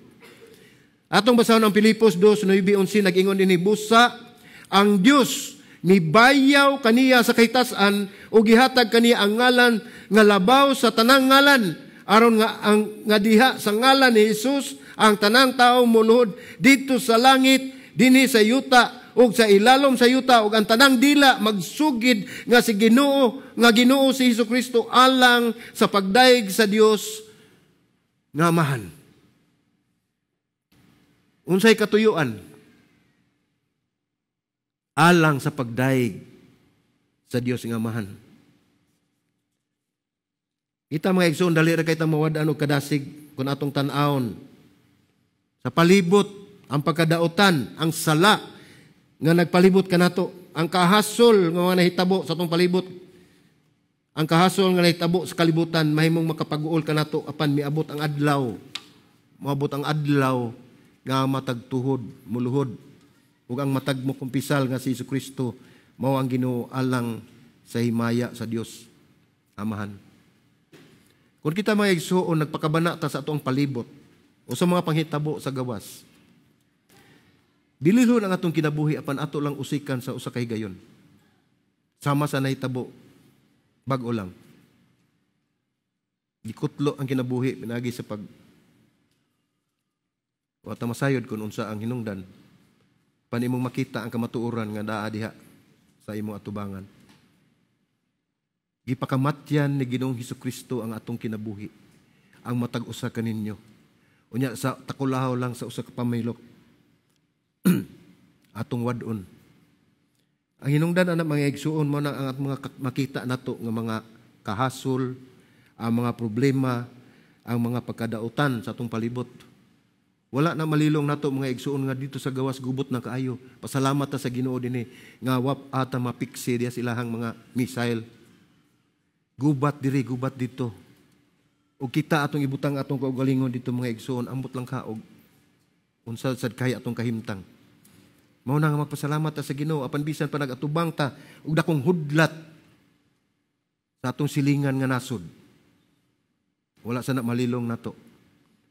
Atong basahon ang Filipos 2:9-11. Nag-ingon dinhi, "Busa ang Dios mibayaw kaniya sa kahitasan ug gihatag kaniya ang ngalan nga labaw sa tanang ngalan, aron nga ang nga diha sa ngalan ni Jesus ang tanang tawo moluhod didto sa langit, dinhi sa yuta ug sa ilalom sa yuta, ug ang tanang dila magsugid nga si Ginoo nga Ginoo si Hesukristo, alang sa pagdayeg sa Dios nga Amahan." Unsay katuyuan? Alang sa pagdayeg sa Dios nga Amahan. Kita, mga igsoon, dali ra kay ta mawad-an og kadasig kung atong tan-awon sa palibot ang pagkadautan, ang sala nga nagpalibot kanato, ang kahasol nga mga nahitabo sa atong palibot, ang kahasol nga nahitabo sa kalibutan, mahimong makapag-uol kanato, apan miabot ang adlaw, moabot ang adlaw nga matag tuhod muluhod ug ang matag mo kumpisal nga si Kristo mao ang Ginoo, alang sa himaya sa Dios Amahan. Kung kita, mga igsuon, nagpakabana ta sa atong palibot o sa mga panghitabo sa gawas, bililhon ang atong kinabuhi, apan ato lang usikan sa usa ka higayon. Sama sa nahitabo, bag-o lang. Gikutlo ang kinabuhi pinagi sa pag wa ta masayod kung unsa ang hinungdan. Pan imong makita ang kamatuoran nga naa diha sa imong atubangan. Gipakamatyan ni Ginoong Hesukristo ang atong kinabuhi, ang matag usa kaninyo. Unya sa takulahaw lang sa usa ka pamilok, atong wad-on. Ang hinungdan ana, mga igsuon, mo na ang atong mga makita nato nga mga kahasol, ang mga problema, ang mga pagkadautan sa atong palibot. Wala na malilong nato, mga igsuon, nga dito sa gawas gubot na kaayo. Pasalamat ta sa Ginoo dinhi nga wa pa ta mapiksi diya sa ilahang mga missile. Gubat diri, gubat dito. O kita atong ibutang atong kaugalingon dito, mga igsuon, ambot lang ka og unsa sad kay atong kahimtang. Mao na nga magpasalamat ta sa Ginoo apan bisan pa nagatubang ta og dakong hudlat sa atong silingan nga nasod. Wala sa na malilong nato.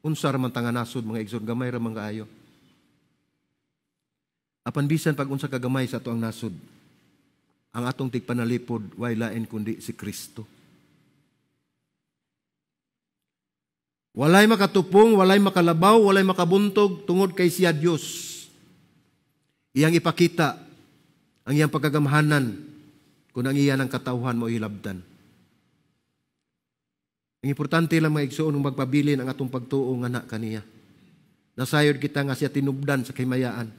Unsa ra man ta nga nasod, mga igsoon, gamay ra man kaayo. Apan bisan pag unsa kagamay sa ato ang nasod, ang atong tigpanalipod way lain kundi si Kristo. Walay makatupong, walay makalabaw, walay makabuntog tungod kay siya Dios. Iyang ipakita ang iyang pagkagamhanan kung ang iya ng katawhan mo hilabdan. Ang importante lang, mga igsoon, magpabilin ang atong pagtuo nga na kaniya. Nasayod kita nga siya tinubdan sa kahimayaan.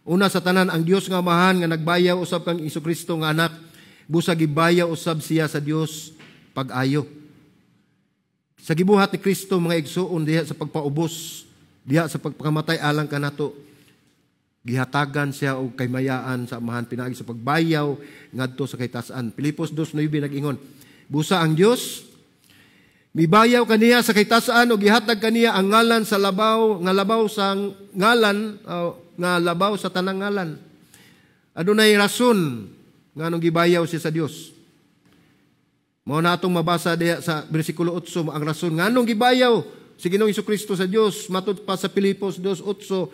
Una sa tanan, ang Dios nga Amahan nga nagbayaw usab kang Kristo nga anak, busa gibayaw usab siya sa Dios pag-ayo. Sa gibuhat ni Kristo, mga igsoon, diha sa pagpaubos, diha sa pagpakamatay alang kanato, gihatagan siya og kaymayaan sa Amahan pinaagi sa pagbayaw ngadto sa kahitasan. Filipos 2:9 nag-ingon, "Busa ang Dios mibayaw kaniya sa kahitasan og gihatag kaniya ang ngalan sa labaw nga labaw sa ngalan nga labaw sa tanang ngalan." Adunay rason nganong gibayaw siya sa Dios. Mao na atong mabasa diha sa bersikulo 8 ang rason nganong gibayaw si Ginoong Kristo sa Dios matud pa sa Filipos 2:8.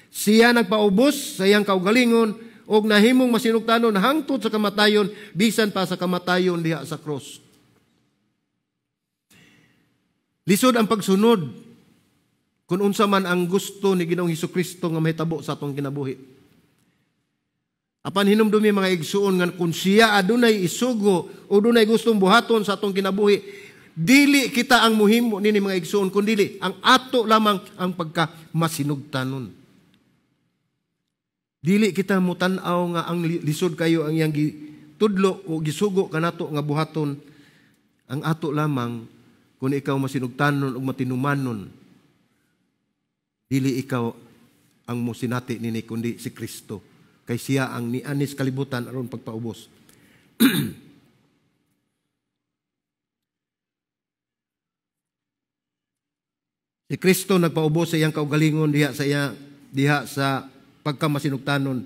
Siya nagpaubos sa iyang kaugalingon og nahimong masinugtanon hangtod sa kamatayon, bisan pa sa kamatayon diha sa cross. Lisod ang pagsunod kung unsa man ang gusto ni Ginoong Hesukristo nga mahitabo sa atong kinabuhi. Apan hinumdumi, mga igsuon, nga kung siya adunay isugo o dunay gustong buhaton sa atong kinabuhi, dili kita ang muhimo nini, mga igsuon, kundili ang ato lamang ang pagka masinugtanon. Dili kita mutan-aw nga ang lisod kayo ang iyang gitudlo o gisugo kanato nga buhaton. Ang ato lamang, kung ikaw masinugtanon o matinumanon, dili ikaw ang musinati nini kundi si Kristo. Kay siya ang nianis kalibutan aron pagpaubos. Si Kristo nagpaubos sa iyang kaugalingon diha sa pagkamasinugtanon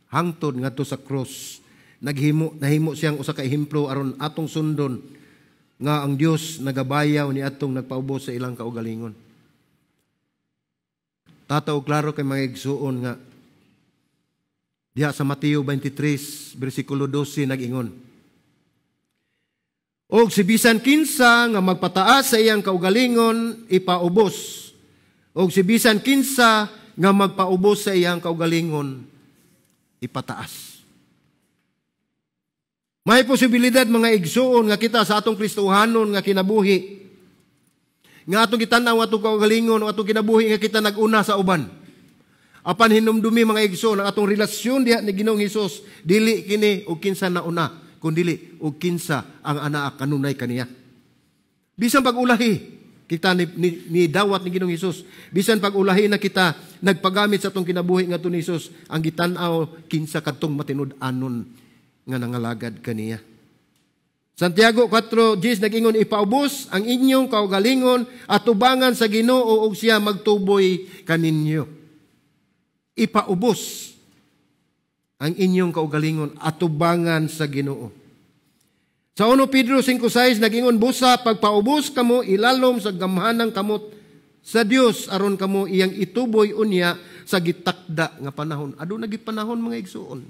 hangtod ngadto sa cross. Naghimo nahimo siyang usa ka ehemplo aron atong sundon nga ang Dios nagabayaw ni atong nagpaubos sa ilang kaugalingon. Tataw klaro kay mga igsuon nga diha sa Mateo 23 bersikulo 12 nag-ingon, "Og si bisan kinsa nga magpataas sa iyang kaugalingon ipaubos, og si bisan kinsa nga magpaubos sa iyang kaugalingon ipataas." May posibilidad, mga igsuon, nga kita sa atong Kristohanon nga kinabuhi, nga atong gitan-aw atong kaugalingon o atong kinabuhi nga kita nag-una sa uban. Apan hinumdumi, mga igsoon, ang atong relasyon diha ni Ginoong Hesus, dili kini og kinsa nauna, kundili og kinsa ang anaa kanunay kaniya. Bisan pag-ulahi kita ni dawat ni Ginoong Hesus, bisan pag-ulahi na kita nagpagamit sa atong kinabuhi ngadto ni Hesus, ang gitan-aw kinsa kadtong matinud-anon nga nangalagad kaniya. Santiago 4:10 nag-ingon, "Ipaubos ang inyong kaugalingon at tubangan sa Ginoo ug siya magtuboy kaninyo." Ipaubos ang inyong kaugalingon at tubangan sa Ginoo. Sa 1 Pedro 5:6 nag-ingon, "Busa pagpaubos kamo ilalom sa gamhanang kamot sa Dios aron kamo iyang ituboy unya sa gitakda nga panahon." Aduna gid panahon, mga igsuon.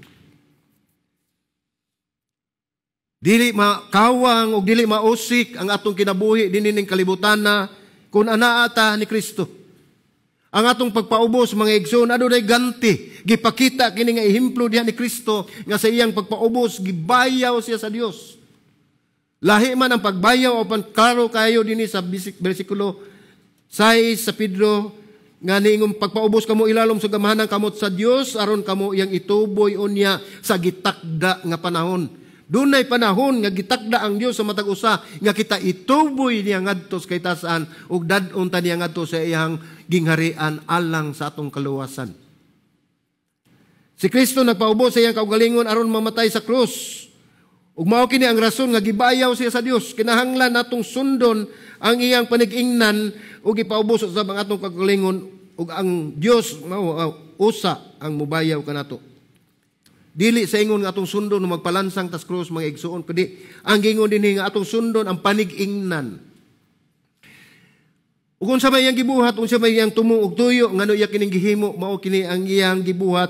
Dili makawang og dili mausik ang atong kinabuhi dinhi ning kalibutan na kung anaa ta ni Kristo. Ang atong pagpaubos, mga igsoon, adunay ganti. Gipakita kini nga ehemplo diha ni Kristo nga sa iyang pagpaubos gibayaw siya sa Dios. Lahi man ang pagbayaw apan klaro kayo dinhi sa bersikulo 6 sa Pedro nga niingong pagpaubos kamo ilalom sa gamhanang kamot sa Dios aron kamo iyang ituboy unya sa gitakda nga panahon. Dunay panahon nga gitakda ang Dios sa matag usa nga kita ituboy niya ngadto sa kaytasan ug dad-on ta niya ngadto sa iyang gingharian alang sa atong kaluwasan. Si Kristo nagpaubos sa iyang kaugalingon aron mamatay sa krus. Ug mao kini ang rason nga gibayaw siya sa Dios. Kinahanglan natong sundon ang iyang panigingnan ug ipaubos sa ang atong kaugalingon ug ang Dios mao usa ang mubayaw kanato. Dili sa ingon nga atong sundon magpalansang tas krus, mga igsuon, kundi ang gingon dinhi nga atong sundon ang panigingnan. Ug unsa may iyang gibuhat, unsa may iyang tumo og tuyo ngano iya kining gihimo, mao kini ang iyang gibuhat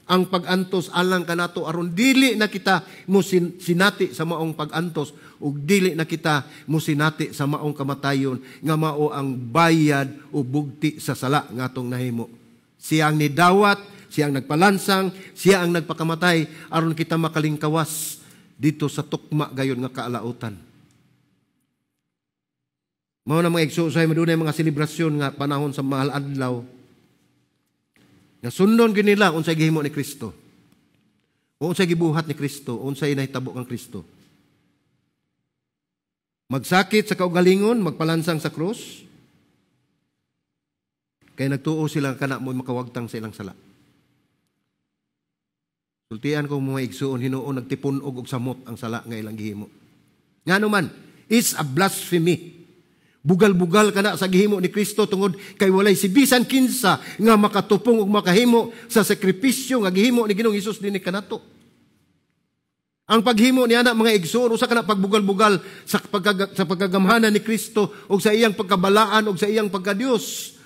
ang pag-antos alang kanato aron dili na kita mo sinati sa maong pag-antos ug dili na kita mo sinati sa maong kamatayon nga mao ang bayad o bugti sa sala nga atong nahimo. Siya ang nidawat, siya ang nagpalansang, siya ang nagpakamatay aron kita makalingkawas dito sa tukma gayon nga kaalautan. Mao na, mga igsoon, madunay mga selebrasyon nga panahon sa mahal adlaw nga sundon gyud nila unsay gihimo ni Kristo. O unsay gibuhat ni Kristo, unsay nahitabo kang Kristo. Magsakit sa kaugalingon, magpalansang sa krus. Kay nagtuo sila kana mo makawagtang sa ilang sala. Sultian ko, mga igsuon, hinuon nagtipun-og og samot ang sala nga ilang gihimo. Ngano man, it's a blasphemy. Bugal-bugal kana sa gihimo ni Kristo tungod kay walay si bisan kinsa nga makatupong ug makahimo sa sakripisyo nga gihimo ni Ginoong Hesus dinhi kanato. Ang paghimo niya na, mga igsoon, usa kana pagbugal-bugal sa pagkagamhanan ni Kristo ug sa iyang pagkabalaan ug sa iyang pagkadiyos.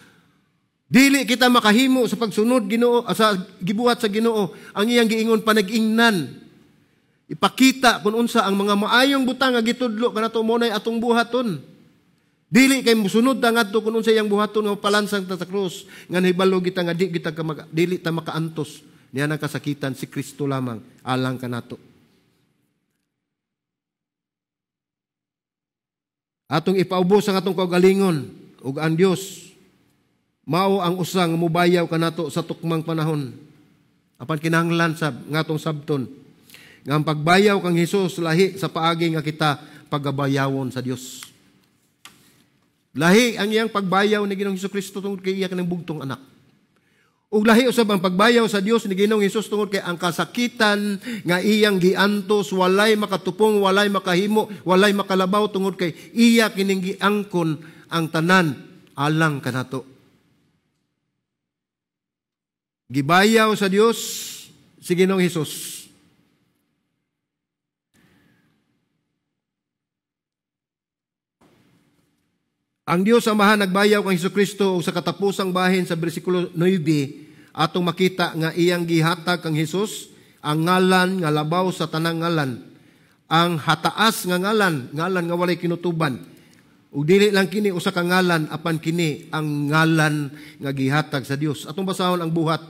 Dili kita makahimo sa pagsunod Ginoo sa gibuhat sa Ginoo ang iyang giingon panag-ingnan. Ipakita kung unsa ang mga maayong butang nga gitudlo kanato mo nay atong buhaton. Dili kay musunod ta ngadto kung unsa iyang buhaton nga palansang ta sa krus nga nahibalo kita nga di kita dili ta makaantos Niya nang kasakitan si Kristo lamang alang kanato. Atong ipaubos ang atong kaugalingon ug ang Dios mao ang usa nga mubayaw kanato sa tukmang panahon. Apan kinahanglan sab nga atong sabton nga ang pagbayaw kang Hesus lahi sa paagi nga kita pagabayawon sa Dios. Lahi ang iyang pagbayaw ni Ginoong Hesukristo tungod kay iya kanang bugtong anak. Ug lahi usab ang pagbayaw sa Dios ni Ginoong Hesus tungod kay ang kasakitan nga iyang giantos walay makatupong, walay makahimo, walay makalabaw tungod kay iya kining giangkon ang tanan alang kanato. Gibayaw sa Dios si Ginoong Hesus. Ang Dios Amahan nagbayaw kang Hesukristo ug sa katapusang bahin sa bersikulo 9 atong makita nga iyang gihatag kang Hesus ang ngalan nga labaw sa tanang ngalan, ang hataas nga ngalan, ngalan nga walay kinutuban. Ug dili lang kini usa ka ngalan apan kini ang ngalan nga gihatag sa Dios. Atong basahon ang buhat.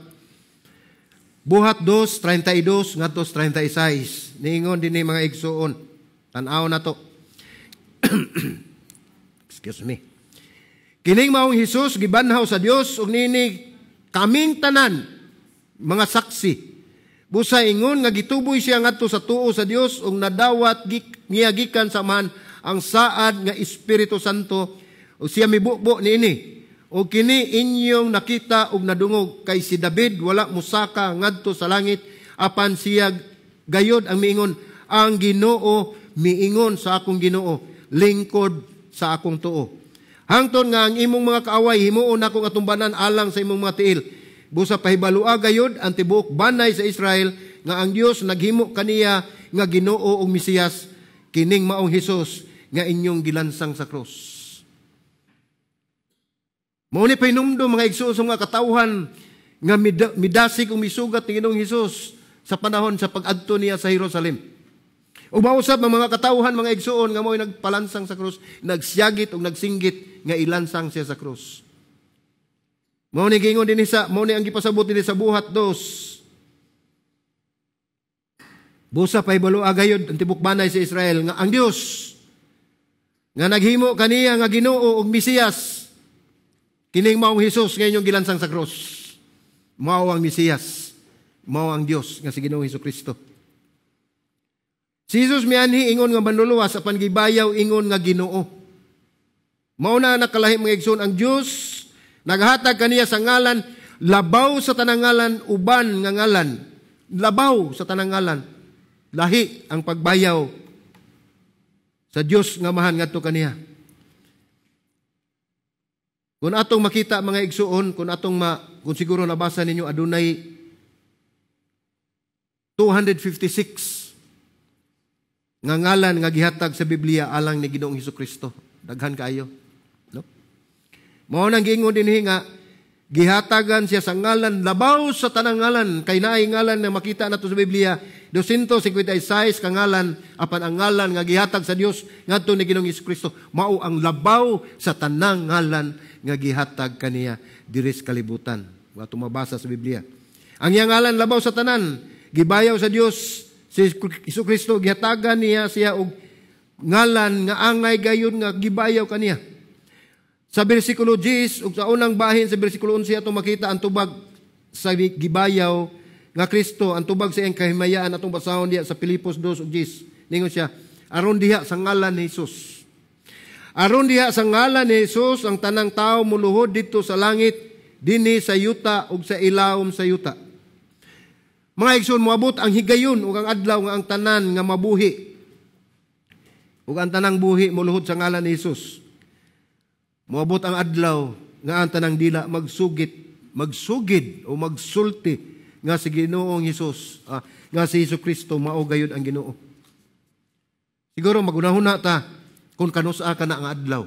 Buhat 2:32 ngadto 36. Niingon dinhi mga igsuon. Tan-aw na to. Excuse me. Kining maong Hesus gibanhaw sa Dios ug niini kaming tanan mga saksi. Busa ingon nga gituboy siya ngadto sa tuo sa Dios ug nadawat niya gikan sa Amahan ang saad nga Espiritu Santo ug siya mibubo niini. Ug kini inyong nakita ug nadungog kay si David wala mosaka ngadto sa langit apan siya gayod ang miingon ang Ginoo miingon sa akong Ginoo lingkod sa akong tuo. Hangton nga ang imong mga kaaway himuon akong atumbanan alang sa imong mga tiil. Busa pahibalua gayud ang tibuok banay sa Israel nga ang Dios naghimo kaniya nga Ginoo ug Mesiyas kining maong Hesus nga inyong gilansang sa krus. Mao ni pahinumdom mga igsoon sa mga katawhan nga midasig ug misugat ni Ginoong Hesus sa panahon sa pag-adto niya sa Jerusalem. Ug mausab ang mga katawhan mga igsoon nga mao'y nagpalansang sa krus, nagsyagit ug nagsinggit nga ilansang siya sa krus. Mao ni giingon dinhi sa mao ni ang gipasabot dinhi sa Buhat 2. Busa pahibalo agayod ang tibok banay sa Israel nga ang Dios nga naghimo kaniya nga Ginoo ug Mesiyas kining maong Hesus nga inyong gilansang sa krus. Mao ang Mesiyas, mao ang Dios nga si Ginoong Hesukristo. Si Jesus mianhi ingon nga manluluwas apan gibayaw ingon nga Ginoo. Mao na nakalahi mga igsoon ang Dios naghatag kaniya sa ngalan labaw sa tanang ngalan uban nga ngalan. Labaw sa tanang ngalan. Lahi ang pagbayaw sa Dios nga Amahan ngadto kaniya. Kung atong makita mga igsoon, kung atong kung siguro nabasa ninyo adunay 256 nga ngalan nga gihatag sa Biblia alang ni Ginoong Hesukristo. Daghan kaayo, no? Mao nang giingon dinhi nga gihatagan siya sa ngalan labaw sa tanang ngalan kay naay ngalan nga makita nato sa Biblia 256 ka ngalan apan ang ngalan nga gihatag sa Dios ngadto ni Ginoong Hesukristo mao ang labaw sa tanang ngalan nga gihatag kaniya diri sa kalibutan. Wa tumabasa sa Biblia. Ang iyang ngalan labaw sa tanan gibayaw sa Dios si Hesukristo gihatagan niya siya og ngalan nga angay gayon nga gibayaw kaniya. Sa bersikulo 10 ug sa unang bahin sa bersikulo 11 atong makita ang tubag sa gibayaw nga Kristo, ang tubag sa iyang kahimayaan atong basahon diha sa Pilipos 2 ug 10. Ningon siya, aron diha sa ngalan ni Hesus. Aron diha sa ngalan ni Hesus ang tanang tawo muluhod didto sa langit, dinhi sa yuta ug sa ilawom sa yuta. Mga igsoon, moabot ang higayon ug ang adlaw nga ang tanan nga mabuhi ug ang tanang buhi moluhod sa ngalan ni Hesus. Moabot ang adlaw nga ang tanang dila magsugid o magsulti nga si Ginoong Hesus, nga si Hesukristo mao gayud ang Ginoo. Siguro magunahuna ta kung kanus-a kana ang adlaw.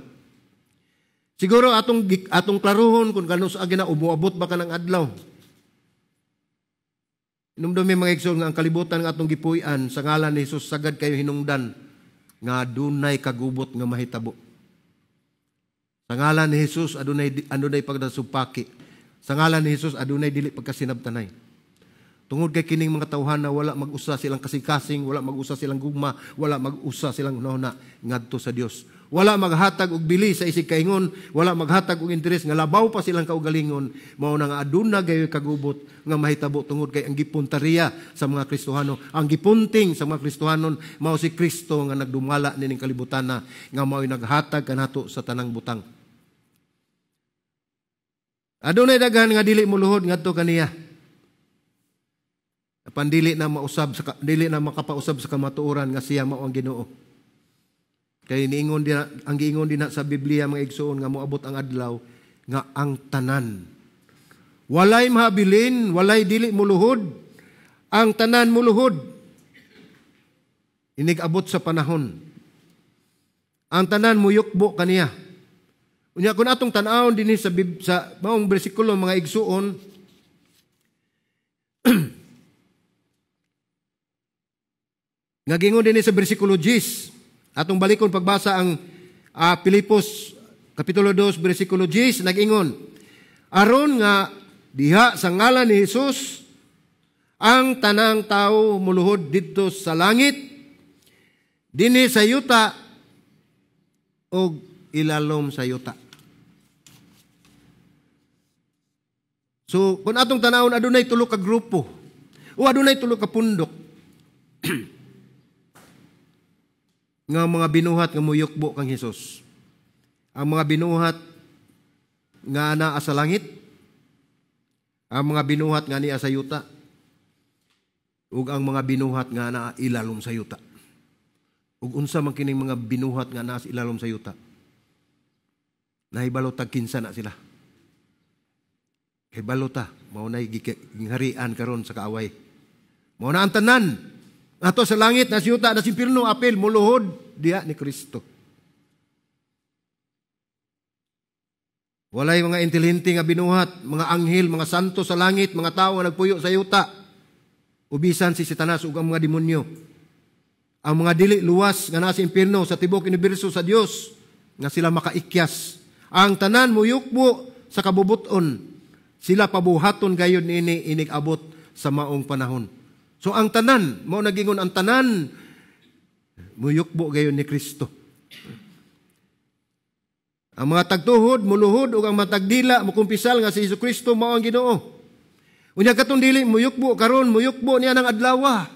Siguro atong klaruhon kung kanus-a gina umuabot ba kanang adlaw. Inumdumi mga igsoon nga ang kalibutan nga atong gipuy-an sa ngalan ni Hesus sagad kayo hinungdan nga adunay kagubot nga mahitabo. Sa ngalan ni Hesus adunay pagdasupaki. Sa ngalan ni Hesus adunay dili pagkasinabtanay. Tungod kay kining mga tawhana wala mag-usa silang kasing-kasing, wala mag-usa silang gugma, wala mag-usa silang hunahuna ngadto sa Dios. Wala maghatag og bili sa isig kaingon, wala maghatag og interes nga labaw pa silang kaugalingon. Mao na nga aduna gayoy kagubot nga mahitabo tungod kay ang gipuntariya sa mga Kristohano, ang gipunting sa mga Kristohanon mao si Kristo nga nagdumala nining kalibutana nga mao'y naghatag kanato sa tanang butang. Adunay daghan nga dili moluhod ngadto kaniya. Apan dili na mausab sa dili na makapausab sa kamatuoran nga siya mao ang Ginoo. Kay niingon din ang giingon din sa Biblia, mga igsoon, nga moabot ang adlaw nga ang tanan walay mahabilin, walay dili muluhod, ang tanan muluhod. Inig abot sa panahon. Ang tanan muyukbo kaniya. Unya kun atong tan-awon dinhi sa maong bersikulo, mga igsuon, nga giingon dinhi sa bersikulo 10. Atong balikon pagbasa ang Pilipos Kapitulo 2, bersikulo 10, nag-ingon, aron nga diha sa ngalan ni Hesus ang tanang tao muluhod didto sa langit, dinhi sa yuta, og ilalom sa yuta. So, kung atong tanawon, adunay tulo ka grupo o adunay tulo ka pundok nga mga binuhat nga muyukbo kang Hesus. Ang mga binuhat nga naa sa langit, ang mga binuhat nga niya sa yuta, ug ang mga binuhat nga naa ilalom sa yuta. Ug unsa man kining mga binuhat nga naa sa ilalom sa yuta? Nahibalo tag kinsa na sila. Hibalo ta, mao nay gingharian karon sa kaaway. Mao na ang tanan ato sa langit, na sa yuta, na sa impierno, apil muluhod diha ni Kristo. Walay mga intelihente nga binuhat, mga anghel, mga santo sa langit, mga tao nga nagpuyo sa yuta. Ubisan si Satanas ug ang mga demonyo. Ang mga dili luwas nga nasa impierno sa tibok universo sa Dios nga sila makaikyas. Ang tanan muyukbo sa kabubuton, sila pabuhaton gayud niini inig abot sa maong panahon. So ang tanan, mao nagingon ang tanan muyukbo gayud ni Kristo. Ang mga tagtuhod, muluhod, ug ang mga tagdila, mukumpisal nga si Hesus Kristo mao ang Ginoo. Unya katong dili muyukbo karon, muyukbo niya ng adlawa.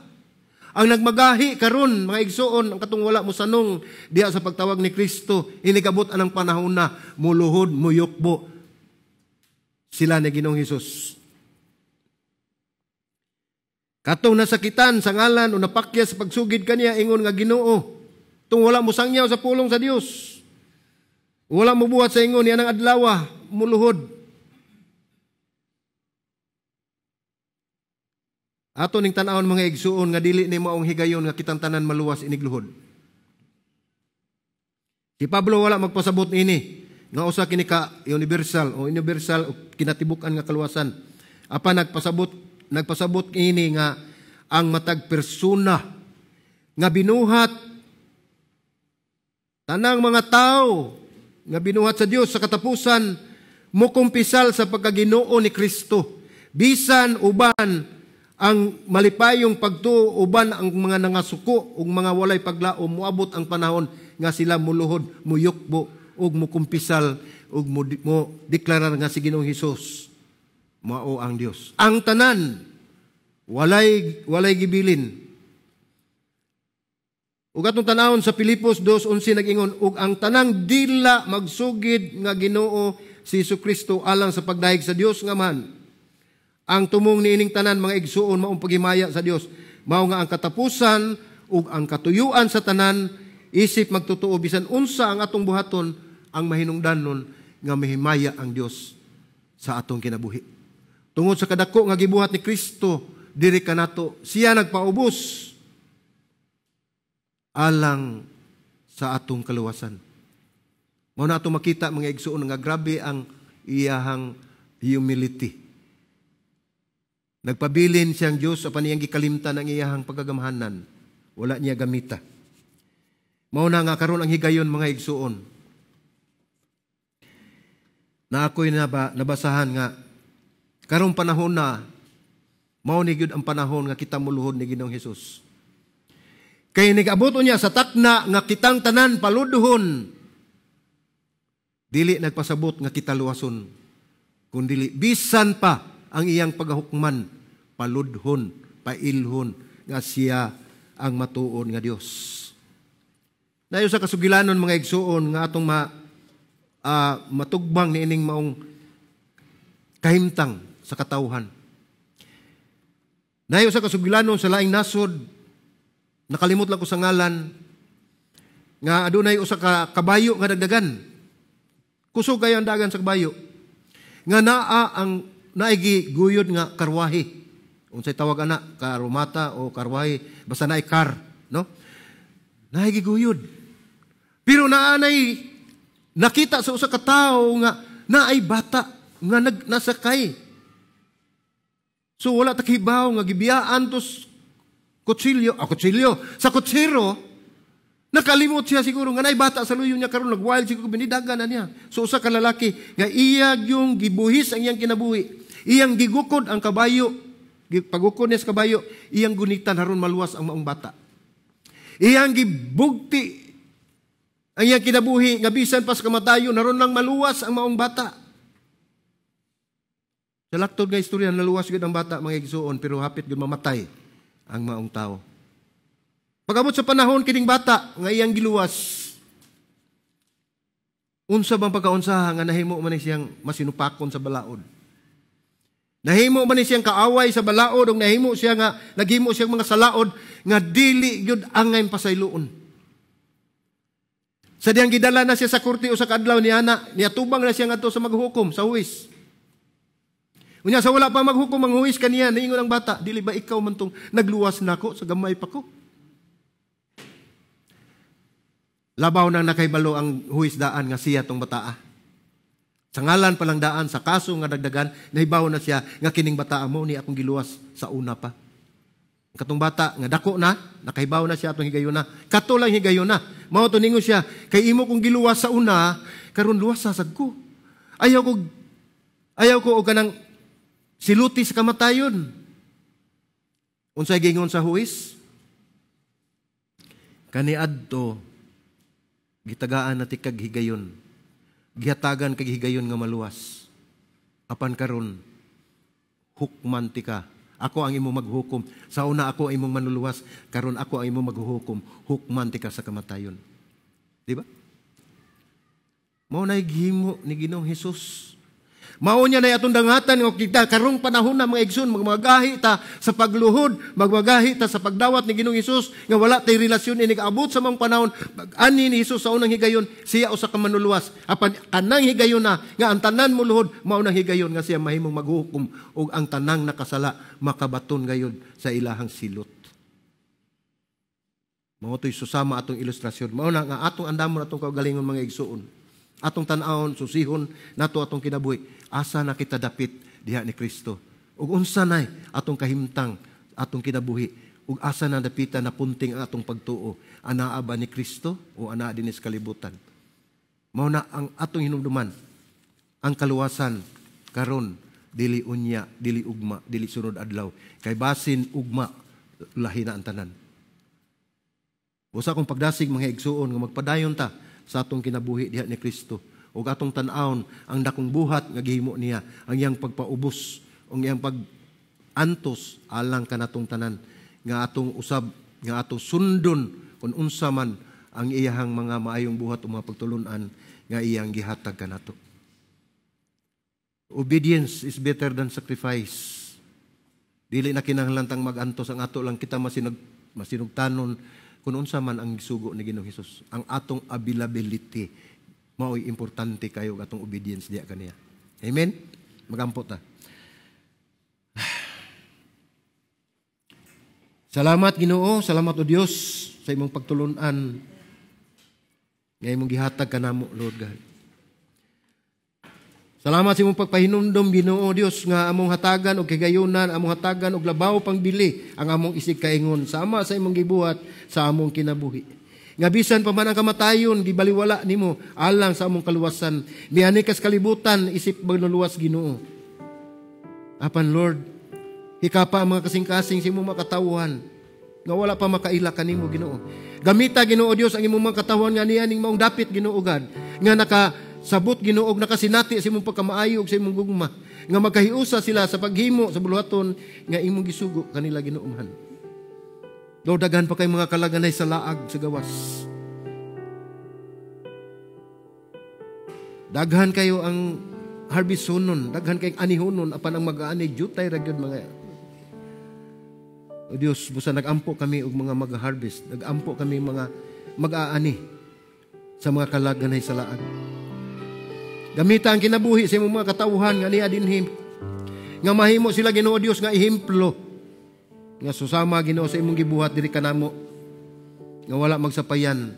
Ang nagmagahi karon, mga igsoon, ang katong wala mosanong diha sa pagtawag ni Kristo, inigabot anang panahon na muluhod, muyukbo sila ni Ginoong Hesus. Katong nasakitan sa ngalan o napakya sa pagsugid kaniya ingon nga Ginoo, tung wala mosangyaw sa pulong sa Dios. Wala mo buhat sa ingon niya ng adlawa, muluhod. Ato ning tan-awon, mga igsuon, nga dili ni maong higayon nga kitang tanan maluwas inigluhod. Si Pablo wala magpasabot niini nga usa kini ka universal o universal o kinatibuk-an nga kaluwasan. Apan nagpasabot ini nga ang matag persona nga binuhat tanang mga tao nga binuhat sa Dios sa katapusan mukumpisal sa pagkaginoo ni Kristo, bisan uban ang malipayong pagtuo, uban ang mga nangasuko ug mga walay paglaom, moabot ang panahon nga sila muluhod, muyukbo ug mukumpisal ug mo deklarar nga si Ginoong Hesus mao ang Dios. Ang tanan walay gibilin. Ug atong tan-awon sa Pilipos 2:11 nag-ingon, ug ang tanang dila magsugid nga Ginoo si Jesucristo alang sa pagdahig sa Dios nga man. Ang tumong niining tanan, mga igsuon, maong paghimaya sa Dios. Mao nga ang katapusan ug ang katuyuan sa tanan isip magtotoo bisan unsa ang atong buhaton, ang mahinungdanon nga mahimaya ang Dios sa atong kinabuhi. Tungod sa kadako nga gibuhat ni Kristo diri kanato, siya nagpaubos alang sa atong kaluwasan. Mao na atong makita, mga igsuon, nga grabe ang iyahang humility. Nagpabilin siyang Dios apan iyang gikalimtan ang iyahang pagkagamhanan. Wala niya gamita. Mao na nga karon ang higayon, mga igsuon, na ako'y nabasahan nga karong panahon na Mao ni gyud ang panahon nga kita muluhod ni Ginoong Hesus. Kay nag-abot niya sa takna nga kitang tanan paludhon. Dili nagpasabot nga kita luwason, kundili bisan pa ang iyang pagahukman, paludhon, pailhon nga siya ang matuod nga Dios. Nayo sa kasugilanon, mga igsuon, nga atong matugbang niining maong kahimtang sa katawhan. Nayo sa kasugilanon sa laing nasod, nakalimot lang ko sa ngalan, nga adunay usa ka kabayo nga dagdagan. Kusog kayo ang dagan sa kabayo. Nga naa ang naigi guyod nga karwahe. Unsay tawag ana, karumata o karwahe, basta naay car, no? Naay giguyod. Pero naa nay nakita sa usa ka tawo nga naay bata nga nasakay. So wala ta kahibaw nga gibiyaan tos kutsilyo, kutsilyo, sa kutsero, nakalimot siya siguro nga naay bata sa luyo niya karon, nag-wild siguro, binidagan na niya. So usa ka lalaki nga iya yung gibuhis ang iyang kinabuhi. Iyang gigukod ang kabayo, pagukod niya sa kabayo, iyang gunitan aron maluwas ang maong bata. Iyang gibugti ang iyang kinabuhi nga bisan pa sa kamatayon aron lang maluwas ang maong bata. Sa laktod nga istorya, naluwas gyud ang bata, mga igsuon, pero hapit gyud mamatay ang maong tao. Pag-abot sa panahon kining bata nga iyang giluwas, unsa bang pagkaunsaha nga nahimo man ni siyang masinupakon sa balaod? Nahimo man ni siyang kaaway sa balaod ug nahimo siya nga naghimo siyang mga salaod nga dili gyud angay pasayloon. Sa diyang gidala na siya sa korte usa ka adlaw niya na, niatubang na siya ngadto sa maghukom sa huwis. Unya sa wala pa maghukom ang huwis kaniya, niingon ang bata, "Dili ba ikaw man tong nagluwas nako sa gamay pa ko?" Labaw nang nakahibalo ang huwis daan nga siya tong bataa. Sa ngalan pa lang daan, sa kaso nga dagdagan, nahibaw na siya nga kining bataa mo ni akong giluwas sa una pa. Katong bata nga dako na, nakahibaw na siya atong higayuna. Kato lang higayuna. Mao to ningon siya, kay imo kong giluwas sa una, karon luwas sa sad ko. Ayaw ko og kanang siluti sa kamatayon. Unsay gingon sa huwis? Kaniadto gitagaan na ti kag higayon. Gihatagan kag higayon nga maluwas. Apan karon hukman ti ka. Ako ang imong maghukom. Sa una ako ang imong manuluwas, karon ako ang imong maghuhukom. Hukman ti ka sa kamatayon. Di ba? Mao na gihimo ni Ginoong Hesus. Mao niya na atong dangatan nga kita karong panahon na, mga igsoon, magmagahi ta sa pagluhod, magmagahi ta sa pagdawat ni Ginoong Hesus nga wala tay relasyon inig abot sa mga panahon. Pag-ani ni Hesus sa unang higayon, siya usa ka manuluwas. Apan kanang higayon na nga ang tanan moluhod, mao nang higayon nga siya mahimong maghukom ug ang tanang nakasala makabaton gayud sa ilahang silot. Mao to'y susama atong ilustrasyon. Mao na nga atong andamon atong kaugalingon, mga igsuon. Atong tan-awon, susihon nato atong kinabuhi. Asa na kita dapit diha ni Kristo? Ug unsa nay atong kahimtang, atong kinabuhi? Ug asa na dapitan na punting ang atong pagtuo? Anaa ba ni Kristo o anaa dinhi sa kalibutan? Mao na ang atong hinumduman, ang kaluwasan karon, dili unya, dili ugma, dili sunod adlaw. Kay basin ugma, lahi na ang tanan. Usa akong pagdasig, mga igsuon, nga magpadayon ta sa atong kinabuhi diha ni Kristo ug atong tan-awon ang dakong buhat nga gihimo niya, ang iyang pagpaubos, ang iyang pag-antos alang kanatong tanan, nga atong usab, nga atong sundon kung unsa man ang iyahang mga maayong buhat o mga pagtulun-an nga iyang gihatag kanato. Obedience is better than sacrifice. Dili na kinahanglan tang mag-antos, ang ato lang kita masinugtanon kung unsa man ang gisugo ni Ginoong Hesus. Ang atong availability mao'y importante kayo atong obedience diya kaniya. Amen? Magampo ta. Salamat, Ginoo, salamat o Dios sa imong pagtulun-an nga imong gihatag kanamo, Lord God. Salamat sa imong pagpahinumdom, Ginoo Dios, nga among hatagan og kigayunan, among hatagan og labaw pang bili ang among isig kaingon sama sa imong gibuhat sa among kinabuhi. Nga bisan pa man ang kamatayon gibaliwala nimo alang sa among kaluwasan. Miani kas kalibutan isip manluluwas, Ginoo. Apan Lord, Hikapa ang mga kasing-kasing sa imong mga katawhan nga wala pa makaila kanimo, Ginoo. Gamita, Ginoo Dios, ang imong mga katawhan nga niya ning maong dapit, Ginoo God, nga nakasabot, Ginoo, og nakasinati sa imong pagkamaayo ug sa imong gugma, nga magkahiusa sila sa paghimo sa buluhaton nga imong gisugo kanila, Ginoo man. Lord, daghan pa kay mga kalaganay sa laag sa gawas. Daghan kayo ang harbisonon, daghan kay anihonon, apan ang mag-aani jutay ra gyud mga. O Dios, busa nag-ampo kami og mga mag-harvest, nag-ampo kami mga mag-aani sa mga kalaganay sa laag. Gamita ang kinabuhi sa imong mga katawhan nga niya dinhi, nga mahimo sila, Ginoo Dios, nga ehemplo nga susama, Ginoo, sa imong gibuhat diri kanamo, nga wala magsapayan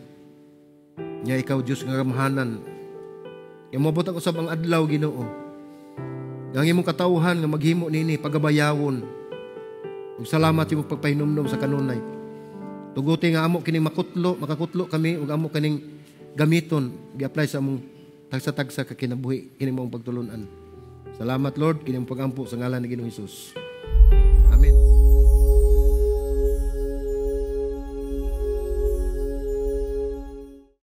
nga ikaw Dios nga gamhanan, nga moabot ang usab ang adlaw, Ginoo, nga ang imong katawhan nga maghimo nini pagabayawon. Ug salamat sa imong pagpahinumdom sa kanunay. Tuguti nga amo kining makutlo, makakutlo kami ug amo kining gamiton, gi-apply sa among tagsa-tagsa ka kinabuhi kini maong pagtulunan. Salamat, Lord, kini among pagampo sa ngalan ni Ginoong Hesus.